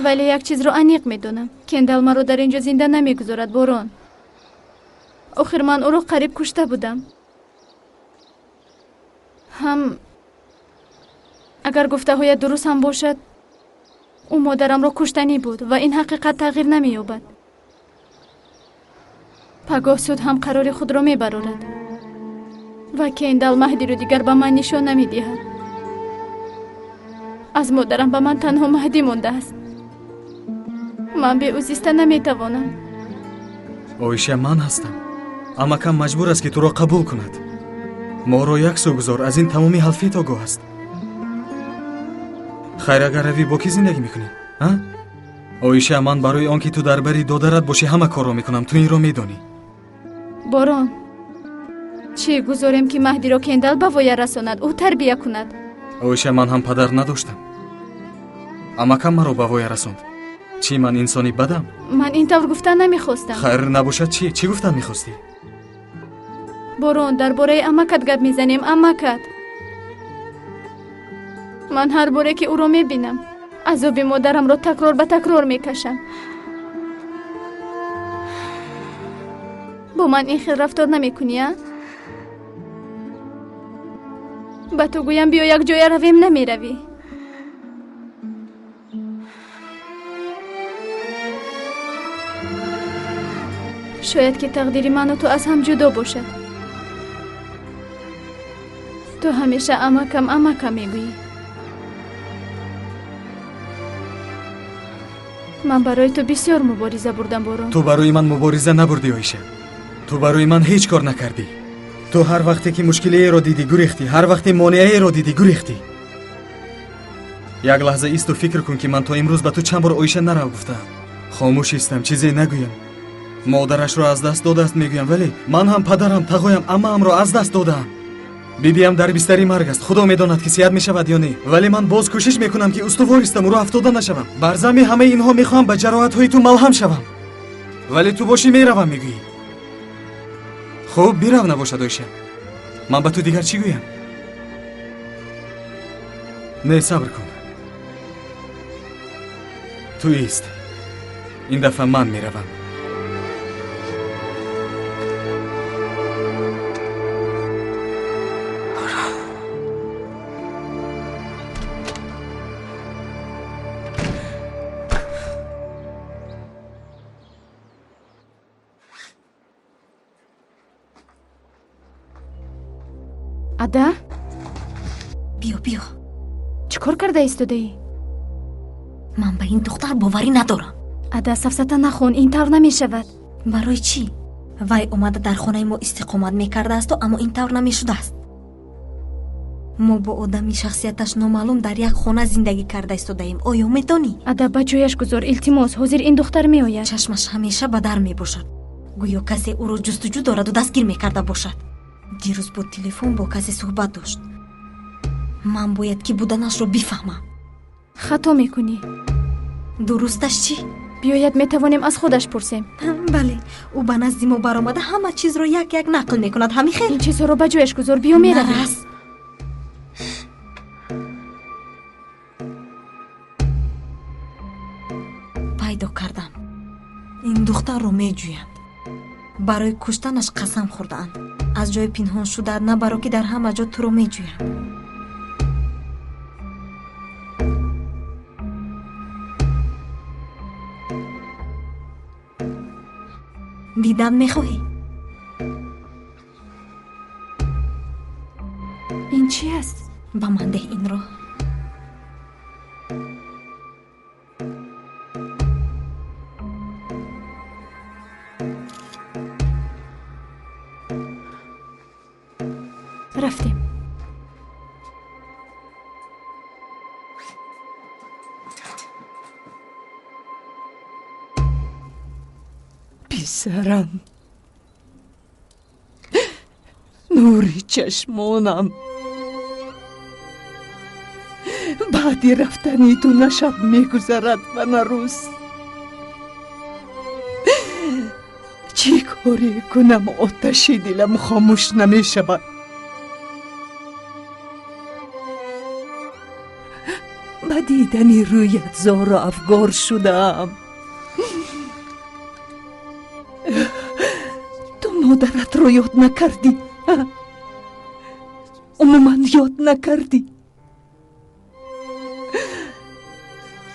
S4: вале як чизро аниқ медонам: Кендал маро дар ин ҷо зинда намегузорад. Борон, охир ман ӯро қариб кушта будам. Ҳам агар гуфтаҳоят дуруст ҳам бошад, ӯ модарамро куштанӣ буд ва ин ҳақиқат тағйир намеёбад. Пагоҳ суд ҳам қарори худро мебарорад ва Кендал Маҳдиро дигар ба ман нишон намедиҳад. Аз модарам ба ман танҳо Маҳдӣ мондааст. Ман бе ӯ зиста наметавонам.
S3: Оиша, ман ҳастам. Амакам маҷбур аст, ки туро қабул кунад. Моро як сӯ гузор, аз ин тамоми ҳалфет огоҳ аст. Хайр, агар равӣ, бо кӣ зиндагӣ мекунӣ, а? Оиша, ман барои он ки ту дар бари додарат бошӣ, ҳама корро мекунам, ту инро медонӣ.
S4: Борон, чӣ гузорем, ки Маҳдиро Кендал ба воя расонад, ӯ тарбия кунад?
S3: Оиша, ман ҳам падар надоштам. Амакам маро ба воя расонд. Чӣ, ман инсони бадам?
S4: Ман ин тавр гуфтан намехостам.
S3: Хайр, набошад, чӣ? Чӣ гуфтан мехостӣ?
S4: Борон, дар бораи амакат гап мезанем, амакат. Ман ҳар боре, ки ӯро мебинам, азоби модарамро такрор ба такрор мекашам. Бо ман ин хел рафтор намекунӣ, а? Ба ту гӯям, биё якҷоя равем, намеравӣ. Шояд ки тақдири ману ту аз ҳам ҷудо бошад. Ту ҳамеша амакам, амакам мегӯӣ. Ман барои ту бисёр мубориза бурдам, Борон.
S3: Ту барои ман мубориза набурдӣ, Оиша. Ту барои ман ҳеҷ кор накардӣ. Ту ҳар вақте ки мушкилиеро дидӣ, гурехтӣ, ҳар вақте монеаеро дидӣ, гурехтӣ. Як лаҳза исту фикр кун, ки ман то имрӯз ба ту чанд бор Оиша нарав гуфтаам. Хомӯш истам, чизе нагӯям. Модарашро аз даст додааст мегӯям, вале ман ҳам падарам, тағоям, амаамро аз даст додаам. Бибиям дар бистари марг аст, худо медонад, ки сиҳат мешавад ё не, вале ман боз кӯшиш мекунам, ки устувор истам, ӯро афтода нашавам. Бар замми ҳамаи инҳо мехоҳам ба ҷароҳатҳои ту малҳам шавам, вале ту бошӣ меравам мегӯӣ. Хуб, бирав набошад, Оиша. Ман ба ту дигар чӣ гӯям? Не, сабр кун. Ту ист, ин дафъа ман меравам.
S4: Ада?
S5: Биё, биё.
S4: Чӣ кор карда истодаӣ?
S5: Ман ба ин духтар боварӣ надорам.
S4: Ада, сафсата нахон, ин тавр намешавад.
S5: Барои чӣ? Вай омада дар хонаи мо истиқомат мекардаасту, аммо ин тавр намешудааст. Мо бо одами шахсияташ номаълум дар як хона зиндагӣ карда истодаем. Оё медонӣ?
S4: Ада, ба ҷояш гузор, илтимос, ҳозир ин духтар меояд.
S5: Чашмаш ҳамеша ба дар мебошад, гӯё касе ӯро ҷустуҷӯ дораду дастгир мекарда бошад. Дирӯз бо телефон бо касе суҳбат дошт. Ман бояд ки буданашро бифаҳмам.
S4: Хато мекунӣ.
S5: Дурусташ чӣ?
S4: Биёяд, метавонем аз худаш пурсем.
S5: Бале, ӯ ба назди мо баромада ҳама чизро як як нақл мекунад. Ҳамин хел?
S4: Ин чизҳоро ба ҷояш гузор, биё меравем.
S5: Нарас. Пайдо кардам. Ин духтарро меҷӯянд. Барои куштанаш қасам хӯрдаанд. Аз ҷои пинҳон шудаат набаро, ки дар ҳама ҷо туро меҷӯянд. Дидан мехоҳӣ?
S4: Ин чӣ аст?
S5: Ба ман деҳ инро.
S4: Рафтем.
S10: Писарам, нури чашмонам, баъди рафтани ту на шаб мегузарад ва на рӯз. Чӣ коре кунам, оташи дилам хомӯш намешавад. Ба дидани рӯят зору афгор шудаам. Ту модаратро ёд накардӣ, умуман ёд накардӣ.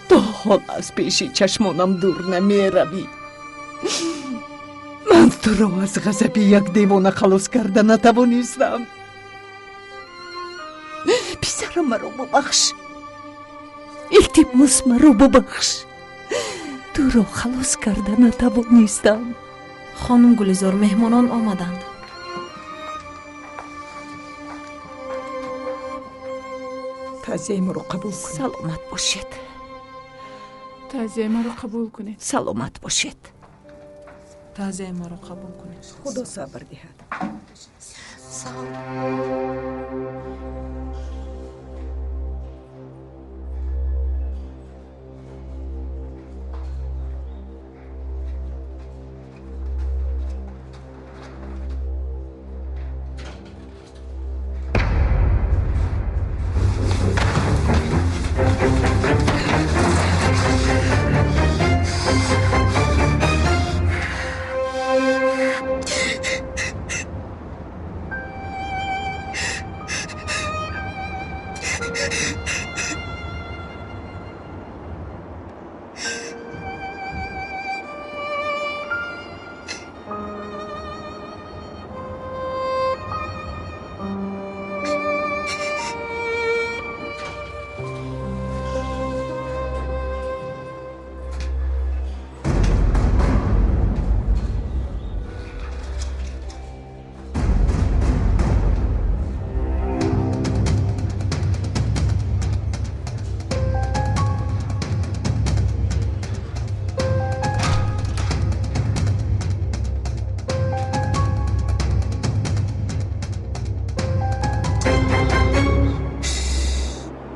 S10: То ҳол аз пеши чашмонам дур намеравӣ. Ман туро аз ғазаби як девона халос карда натавонистам. Писарам, маро бубахш, илтимос, маро бубахш. Туро халос карда натавонистам.
S5: Хонум Гулизор, меҳмонон омаданд.
S7: Таъзияи моро қабул кунед.
S10: Саломат бошед.
S13: Таъзияи маро қабул кунед.
S10: Саломат бошед.
S18: Таъзияи моро қабул кунед.
S7: Худо сабр диҳад.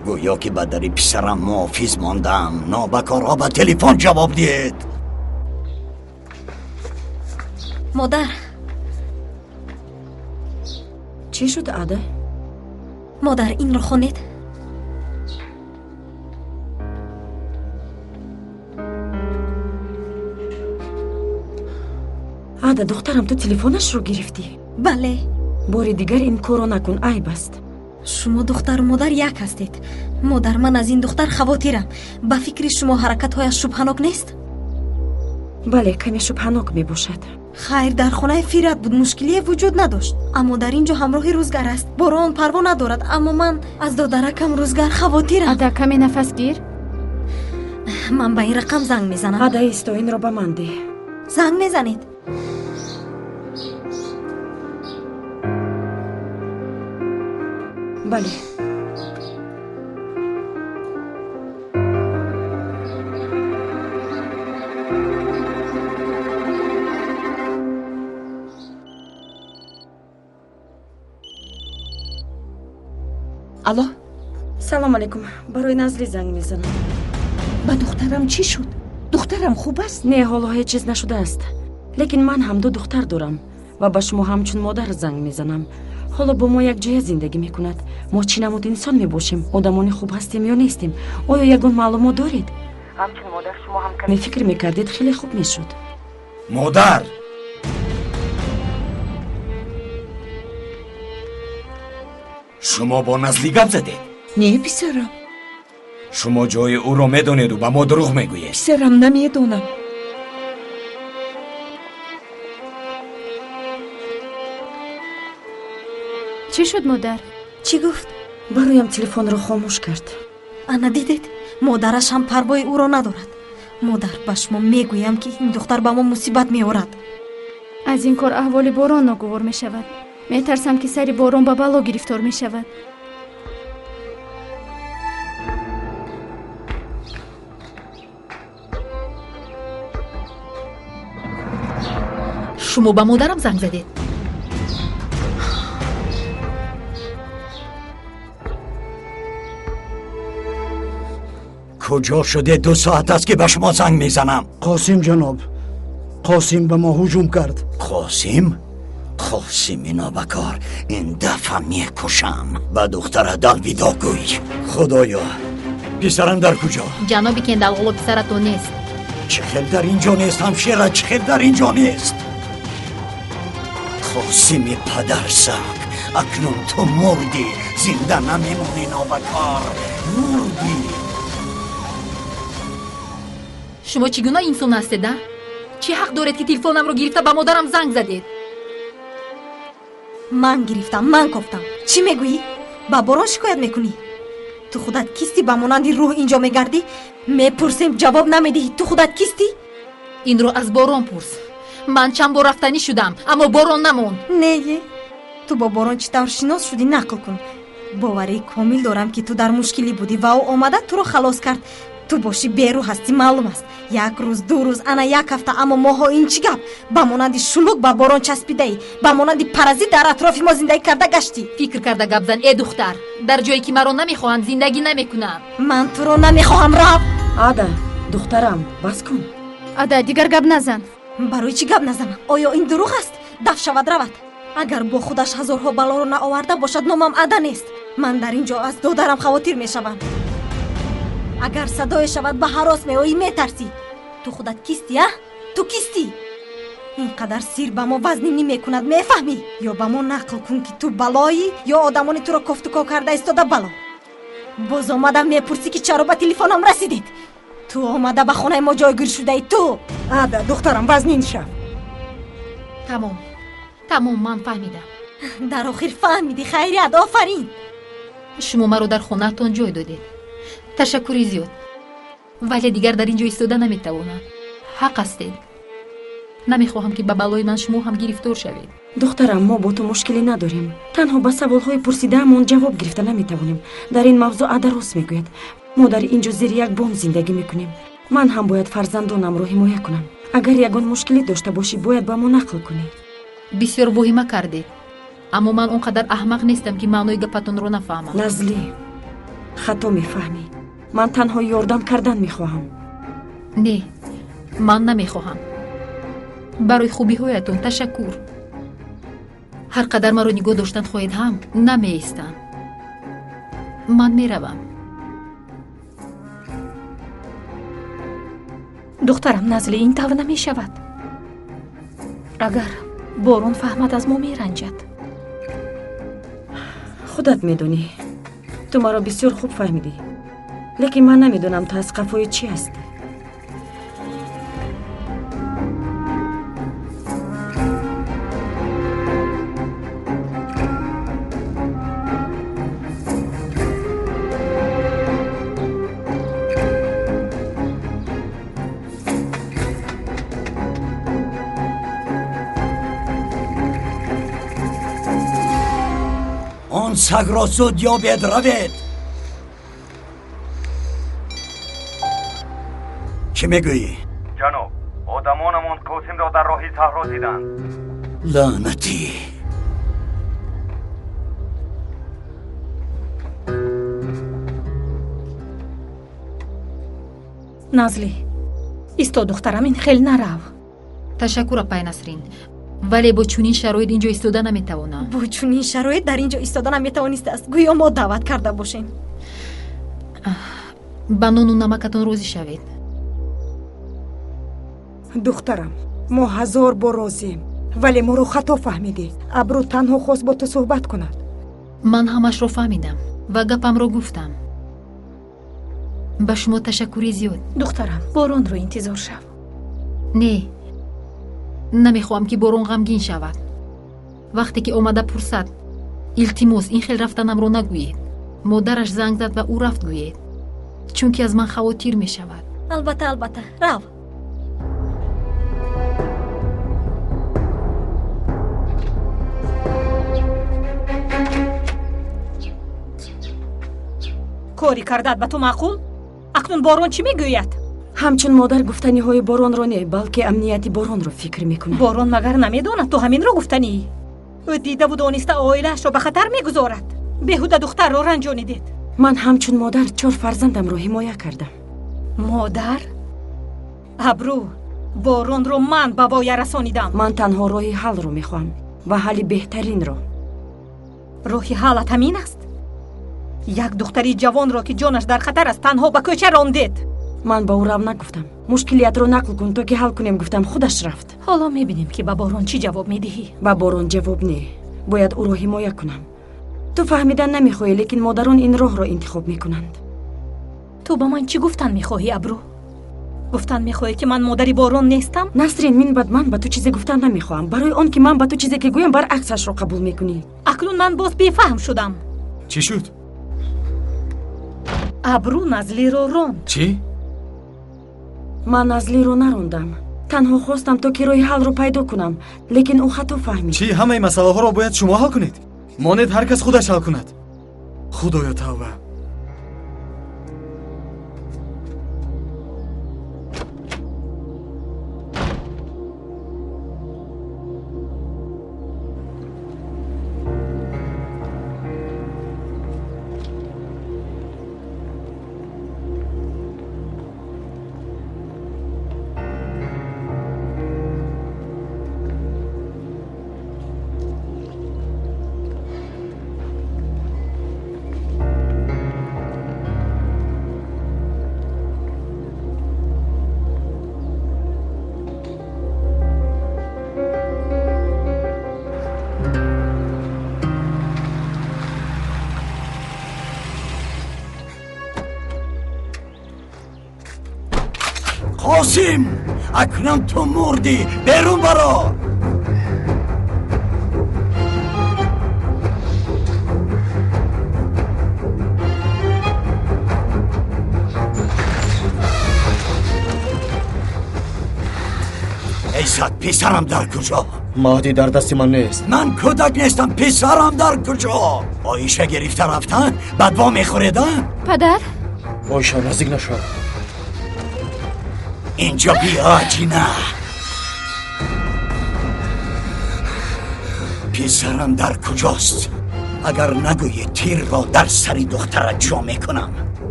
S1: Гӯё ки ба дари писарам муҳофиз мондам. Нобакорҳо ба телефон ҷавоб диҳед.
S5: Модар.
S9: Чӣ шуд, Ада?
S5: Модар, инро хонед.
S9: Ада, духтарам, ту телефонашро гирифтӣ?
S5: Бале.
S9: Бори дигар ин корро накун, айб аст.
S5: Шумо духтару модар як ҳастед. Модар, ман аз ин духтар хавотирам. Ба фикри шумо ҳаракатҳояш шубҳанок нест?
S9: Бале, каме шубҳанок мебошад.
S5: Хайр, дар хонаи Фират буд, мушкилие вуҷуд надошт. Аммо дар ин ҷо ҳамроҳи Рӯзгар аст. Борон парво надорад, аммо ман аз додаракам Рӯзгар хавотирам.
S6: Ада, каме нафас гир.
S5: Ман ба ин рақам занг мезанам.
S9: Ада, исто, инро ба ман деҳ.
S5: Занг мезанед.
S9: Бале.
S10: Алло.
S9: Салом алейкум. Барои Назлӣ занг мезанам.
S10: Ба духтарам чӣ шуд? Духтарам хуб аст?
S9: Не, ҳоло ҳеҷ чиз нашудааст. Лекин ман ҳам ду духтар дорам ва ба шумо ҳамчун модар занг мезанам. Ҳоло бо мо якҷоя зиндагӣ мекунад. Мо чӣ намуд инсон мебошем? Одамони хуб ҳастем ё нестем? Оё ягон маълумот доред? Ҳамчун модар шумо ҳам каме фикр мекардед, хеле хуб мешуд.
S15: Модар! Шумо бо Назлӣ гап задед?
S10: Не, писарам.
S15: Шумо ҷои ӯро медонеду ба мо дурӯғ мегӯед.
S10: Писарам, намедонам.
S6: Чӣ шуд, модар?
S5: Чӣ гуфт?
S9: Бароям телефонро хомӯш кард.
S5: Ана дидед, модараш ҳам парвои ӯро надорад. Модар, ба шумо мегӯям, ки ин духтар ба мо мусибат меорад.
S4: Аз ин кор аҳволи Борон ногувор мешавад. Метарсам, ки сари Борон ба бало гирифтор мешавад.
S6: Шумо ба модарам занг задед?
S1: Куҷо шуде? 2 соат аст, ки ба шумо занг мезанам.
S12: Қосим ҷаноб, Қосим ба мо ҳуҷум кард.
S1: Қосим? Қосими нобакор, ин дафъа мекушам. Ба духтара далвидо гӯй. Худоё, писарам дар куҷо?
S6: Ҷаноби Кендал, ҳоло писаратон нест.
S1: Чӣ хел дар ин ҷо нест, ҳамшира? Чӣ хел дар ин ҷо нест? Қосими падарсак, акнун ту мурдӣ, зинда намемонӣ, нобакор, мурдӣ.
S6: Шумо чӣ гуна инсон ҳастед, а? Чӣ ҳақ доред, ки телефонамро гирифта ба модарам занг задед?
S5: Ман гирифтам, ман кофтам. Чӣ мегӯӣ? Ба Борон шикоят мекунӣ? Ту худат кистӣ, ба монанди рӯҳ инҷо мегардӣ? Мепурсем, ҷавоб намедиҳӣ. Ту худат кистӣ?
S6: Инро аз Борон пурс. Ман чанд бор рафтанӣ шудам, аммо Борон намонд.
S5: Не, ту бо Борон чӣ тавр шинос шудӣ, нақл кун. Боварии комил дорам, ки ту дар мушкилӣ будӣ ва ӯ омада туро халос кард. Ту бошӣ берӯ ҳастӣ, маълум аст. 1 рӯз, 2 рӯз, ана 1 ҳафта, аммо моҳо ин чӣ гап? Ба монанди шулук ба Борон часпидаӣ, ба монанди паразит дар атрофи мо зиндагӣ карда гаштӣ.
S6: Фикр карда гап зан, э духтар. Дар ҷое ки маро намехоҳанд, зиндагӣ намекунам.
S5: Ман туро намехоҳам, рав.
S9: Ада, духтарам, бас кун.
S4: Ада, дигар гап назан.
S5: Барои чӣ гап назанам? Оё ин дурӯғ аст? Даф шавад, равад. Агар бо худаш ҳазорҳо балоро наоварда бошад, номам Ада нест. Ман дар ин ҷо аз додарам хавотир мешавам. Агар садое шавад, ба ҳарос меоӣ, метарсӣ. Ту худат кистӣ, а? Ту кистӣ? Ин қадар сир ба мо вазнин мекунад, мефаҳмӣ? Ё ба мо нақл кун, ки ту балоӣ, ё одамони туро кофтуков карда истода бало. Боз омада мепурсӣ, ки чаро ба телефонам расидед. Ту омада ба хонаи мо ҷойгир шудаӣ, ту.
S7: Ада, духтарам, вазнин шав.
S6: Тамом, тамом, ман фаҳмидам.
S5: Дар охир фаҳмидӣ, хайрият, офарин.
S6: Шумо маро дар хонаатон ҷой додед. Ташаккури зиёд. Вале дигар дар ин ҷо истода наметавонам. Ҳақ ҳастед. Намехоҳам, ки ба балои ман шумо ҳам гирифтор шавед.
S9: Духтарам, мо бо ту мушкилӣ надорем. Танҳо ба саволҳои пурсидаамон ҷавоб гирифта наметавонем. Дар ин мавзӯъ Ада рост мегӯяд. Мо дар ин ҷо зери як бом зиндагӣ мекунем. Ман ҳам бояд фарзандонамро ҳимоя кунам. Агар ягон мушкилӣ дошта бошӣ, бояд ба мо нақл кунӣ.
S6: Бисёр воҳима кардед, аммо ман он қадар аҳмақ нестам, ки маънои гапатонро нафаҳмам.
S9: Назлӣ, хато мефаҳмӣ. Ман танҳо ёрдам кардан мехоҳам.
S6: Не, ман намехоҳам. Барои хубиҳоятон ташаккур. Ҳар қадар маро нигоҳ доштан хоҳед ҳам, намеистам. Ман меравам.
S10: Духтарам Назлӣ, ин тавр намешавад. Агар Борон фаҳмад, аз мо меранҷад.
S9: Худат медонӣ, ту маро бисёр хуб фаҳмидӣ. Лекин ман намедонам, ту аз қафои чӣ ҳастӣ.
S1: Он сагро зуд ёбед, равед. Чӣ мегӯӣ?
S8: Ҷаноб, одамонамон Қосимро дар роҳи саҳро диданд.
S1: Лаънатӣ!
S10: Назлӣ, исто духтарам, ин хел нарав.
S6: Ташаккур, апай Насрин, вале бо чунин шароит ин ҷо истода наметавонам.
S5: Бо чунин шароит дар ин ҷо истода наметавонистааст. Гӯё мо даъват карда бошем.
S6: Ба нону намакатон розӣ шавед.
S7: Духтарам, мо 1000 бор розием, вале моро хато фаҳмидӣ. Абрӯ танҳо хост бо ту суҳбат кунад.
S6: Ман ҳамашро фаҳмидам ва гапамро гуфтам. Ба шумо ташаккури зиёд.
S10: Духтарам, боронро интизор шав.
S6: Не, намехоҳам, ки борон ғамгин шавад. Вақте ки омада пурсад, илтимос, ин хел рафтанамро нагӯед. Модараш занг зад ва ӯ рафт гӯед, чунки аз ман хавотир мешавад.
S5: Албатта, албатта, рав.
S10: Кори кардаат ба ту маъқул? Акнун Борон чӣ мегӯяд?
S9: Ҳамчун модар гуфтаниҳои Боронро не, балки амнияти Боронро фикр мекунам.
S10: Борон магар намедонад ту ҳаминро гуфтанӣ? Ӯ дидаву дониста оилаашро ба хатар мегузорад. Беҳуда духтарро ранҷонидед.
S9: Ман ҳамчун модар чор фарзандамро ҳимоя кардам.
S10: Модар? Абрӯ, Боронро ман ба воя расонидам.
S9: Ман танҳо роҳи ҳаллро мехоҳам ва ҳалли беҳтаринро.
S10: Роҳи ҳаллат ҳамин аст? Як духтари ҷавонро, ки ҷонаш дар хатар аст, танҳо ба кӯча рондед.
S9: Ман ба ӯ рав нагуфтам. Мушкилиятро нақл кун, то ки ҳал кунем гуфтам, худаш рафт.
S10: Ҳоло мебинем, ки ба Борон чӣ ҷавоб медиҳӣ.
S9: Ба Борон ҷавоб не, бояд ӯро ҳимоя кунам. Ту фаҳмидан намехоҳӣ, лекин модарон ин роҳро интихоб мекунанд.
S10: Ту ба ман чӣ гуфтан мехоҳӣ, Абрӯ? Гуфтан мехоҳӣ, ки ман модари Борон нестам?
S9: Насрин, мин баъд ман ба ту чизе гуфтан намехоҳам. Барои он ки ман ба ту чизе ки гӯям, баръаксашро қабул мекунӣ.
S10: Акнун ман боз бефаҳм шудам.
S3: Чӣ шуд?
S10: Абрӯ Назлиро ронд.
S3: Чӣ?
S9: Ман Назлиро нарондам. Танҳо хостам, то ки роҳи ҳаллро пайдо кунам, лекин ӯ хато фаҳмид.
S3: Чӣ? Ҳамаи масъалаҳоро бояд шумо ҳал кунед? Монед ҳар кас худаш ҳал кунад. Худоё, тавба.
S1: Қосим, акнун ту мурдӣ, берун баро. Эй саг, писарам дар куҷо?
S2: Маҳдӣ дар дасти ман нест.
S1: Ман кӯдак нестам, писарам дар куҷо? Оиша гирифта рафтан, бадво мехӯред, а?
S4: Падар?
S2: Оиша, наздик нашав.
S1: Инҷо биё, ҷина. Писарам дар куҷост? Агар нагӯӣ, тирро дар сари духтарат ҷо мекунам.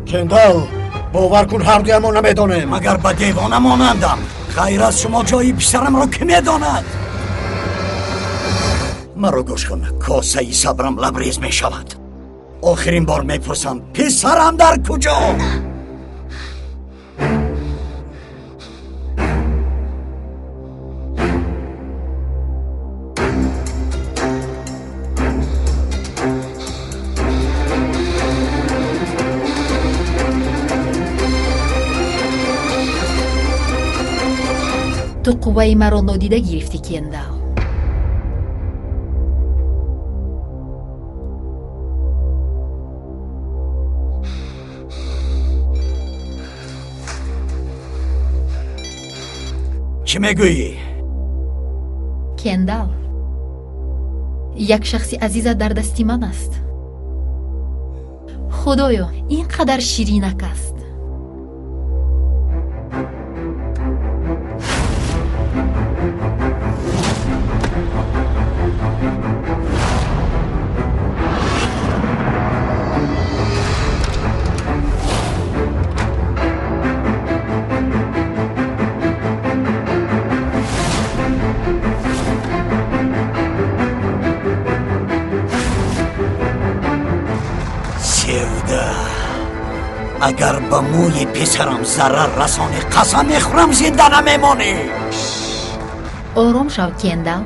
S12: Кендал, бовар кун, ҳардуямон намедонем.
S1: Магар ба девона монандам? Ғайр аз шумо ҷои писарамро кӣ медонад? Маро гӯш кун, косаи сабрам лабрез мешавад. Охирин бор мепурсам, писарам дар куҷо?
S6: Ту қувваи маро нодида гирифтӣ, Кендал.
S1: Чӣ мегӯӣ?
S6: Кендал, як шахси азизат дар дасти ман аст. Худоё, ин қадар ширинак аст.
S1: Агар ба мӯи писарам зарар расонӣ, қасам мехӯрам, зинда намемонӣ.
S6: Ором шав, Кендал.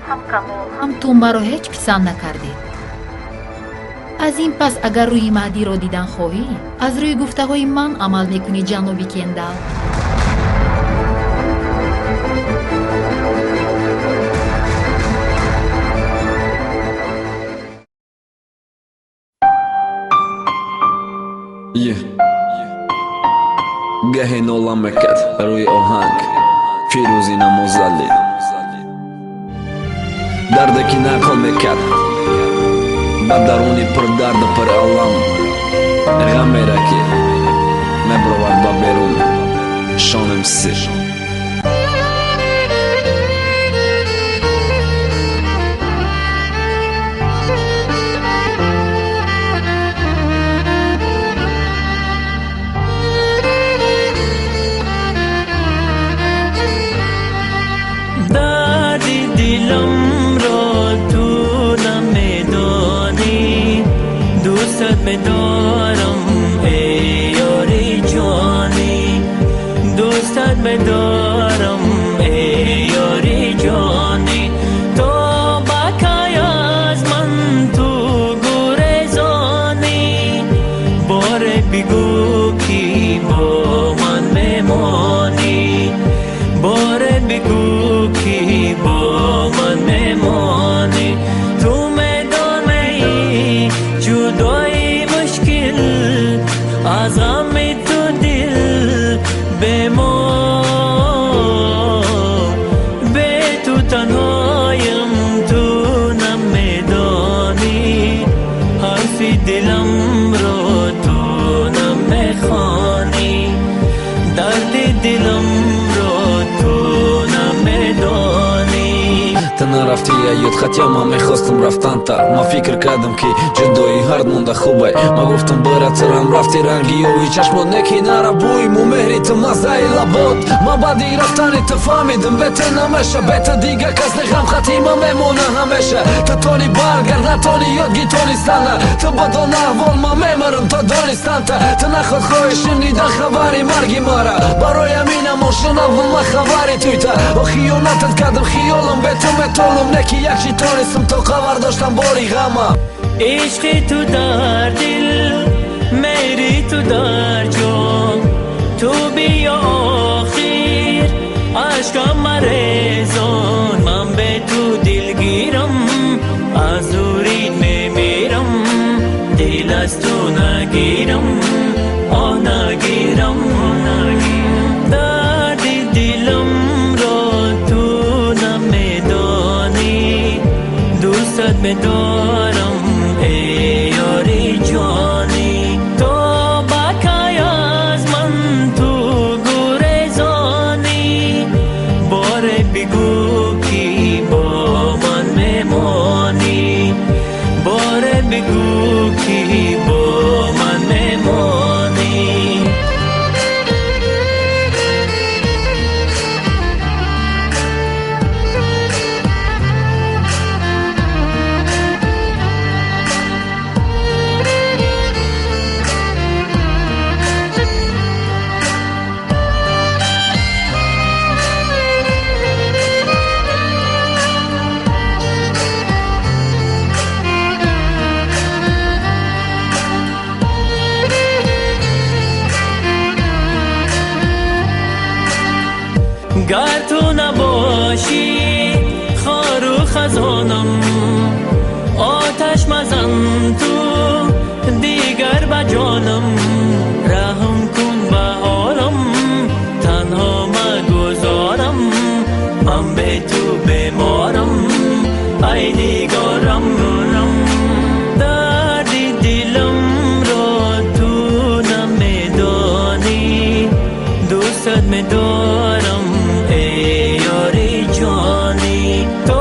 S6: Ҳам Камол, ҳам ту маро ҳеҷ писанд накардед. Аз ин пас агар рӯи Маҳдиро дидан хоҳӣ, аз рӯи гуфтаҳои ман амал мекунӣ, ҷаноби Кендал.
S11: Гаҳе нола мекард рӯи оҳанг Фирӯзи Намозалӣ, дарде ки нақл мекард ба даруни пурдарду пуралам, ғамеро ки мебаровард ба берун. Шонем сир.
S16: دوستت بدارم ای یاری جانی، دوستت بدارم ای یاری جانی، تو بکای از من تو گریزانی، باره بگو کی با من بمانی، باره بگو کی با من بمانی، تو میدانی جدایی مشکل از غم تو دل به ما، به تو تنهایم تو نمیدانی، حرف دلم را تو نمیخوانی، درد دلم را تو نمیدانی.
S11: Ту нарафтӣ аёд, хотя ман мехостам рафтанта. Ман фикр кардам, ки ҷудоӣ ҳард монда хубай. Ман гуфтам бира тирам, рафти ранги ови чашмот неки нара бӯи мумеҳри ту маззаи лабот. Ман баъди рафтани ту фаҳмидам, бе ту намеша, бе ту дигар кас не ғам хатима мемона ҳамеша. Ту тони баргар натони ёдги тонистана, ту бадон аҳвол ман мемирам то донистанта. Ту наход хоҳӣ шунидан хабари марги мара, барои ҳаминам ошунавам ман хабари туйта. О хиёнатат кардам, хиёлам бе ту метолам, неки як чӣ тонистам то хабар доштам бори ғама.
S16: Ишқи ту дар дил, меҳри ту дар ҷон, ту биё охир ашкам марезон, ман бе ту дилгирам аз дурӣ мемирам, дил аз ту нагирам, оҳ нагирам, дарди дилам ро ту намедонӣ, дӯстат медорам эй ёри ҷонӣ, то бакай аз ман ту гурезонӣ, боре бигӯ ки бо ман мемонӣ, боре бигӯ ки бо ман мемонӣ. Гар ту набошӣ хору хазонам, оташ мазан ту дигар ба ҷонам, раҳм кун ба ҳолам танҳо магузорам, ман бе ту беморам ай нигорам, дарди дилам ро ту намедонӣ, дӯстат медорам эй ёри ҷонӣ, то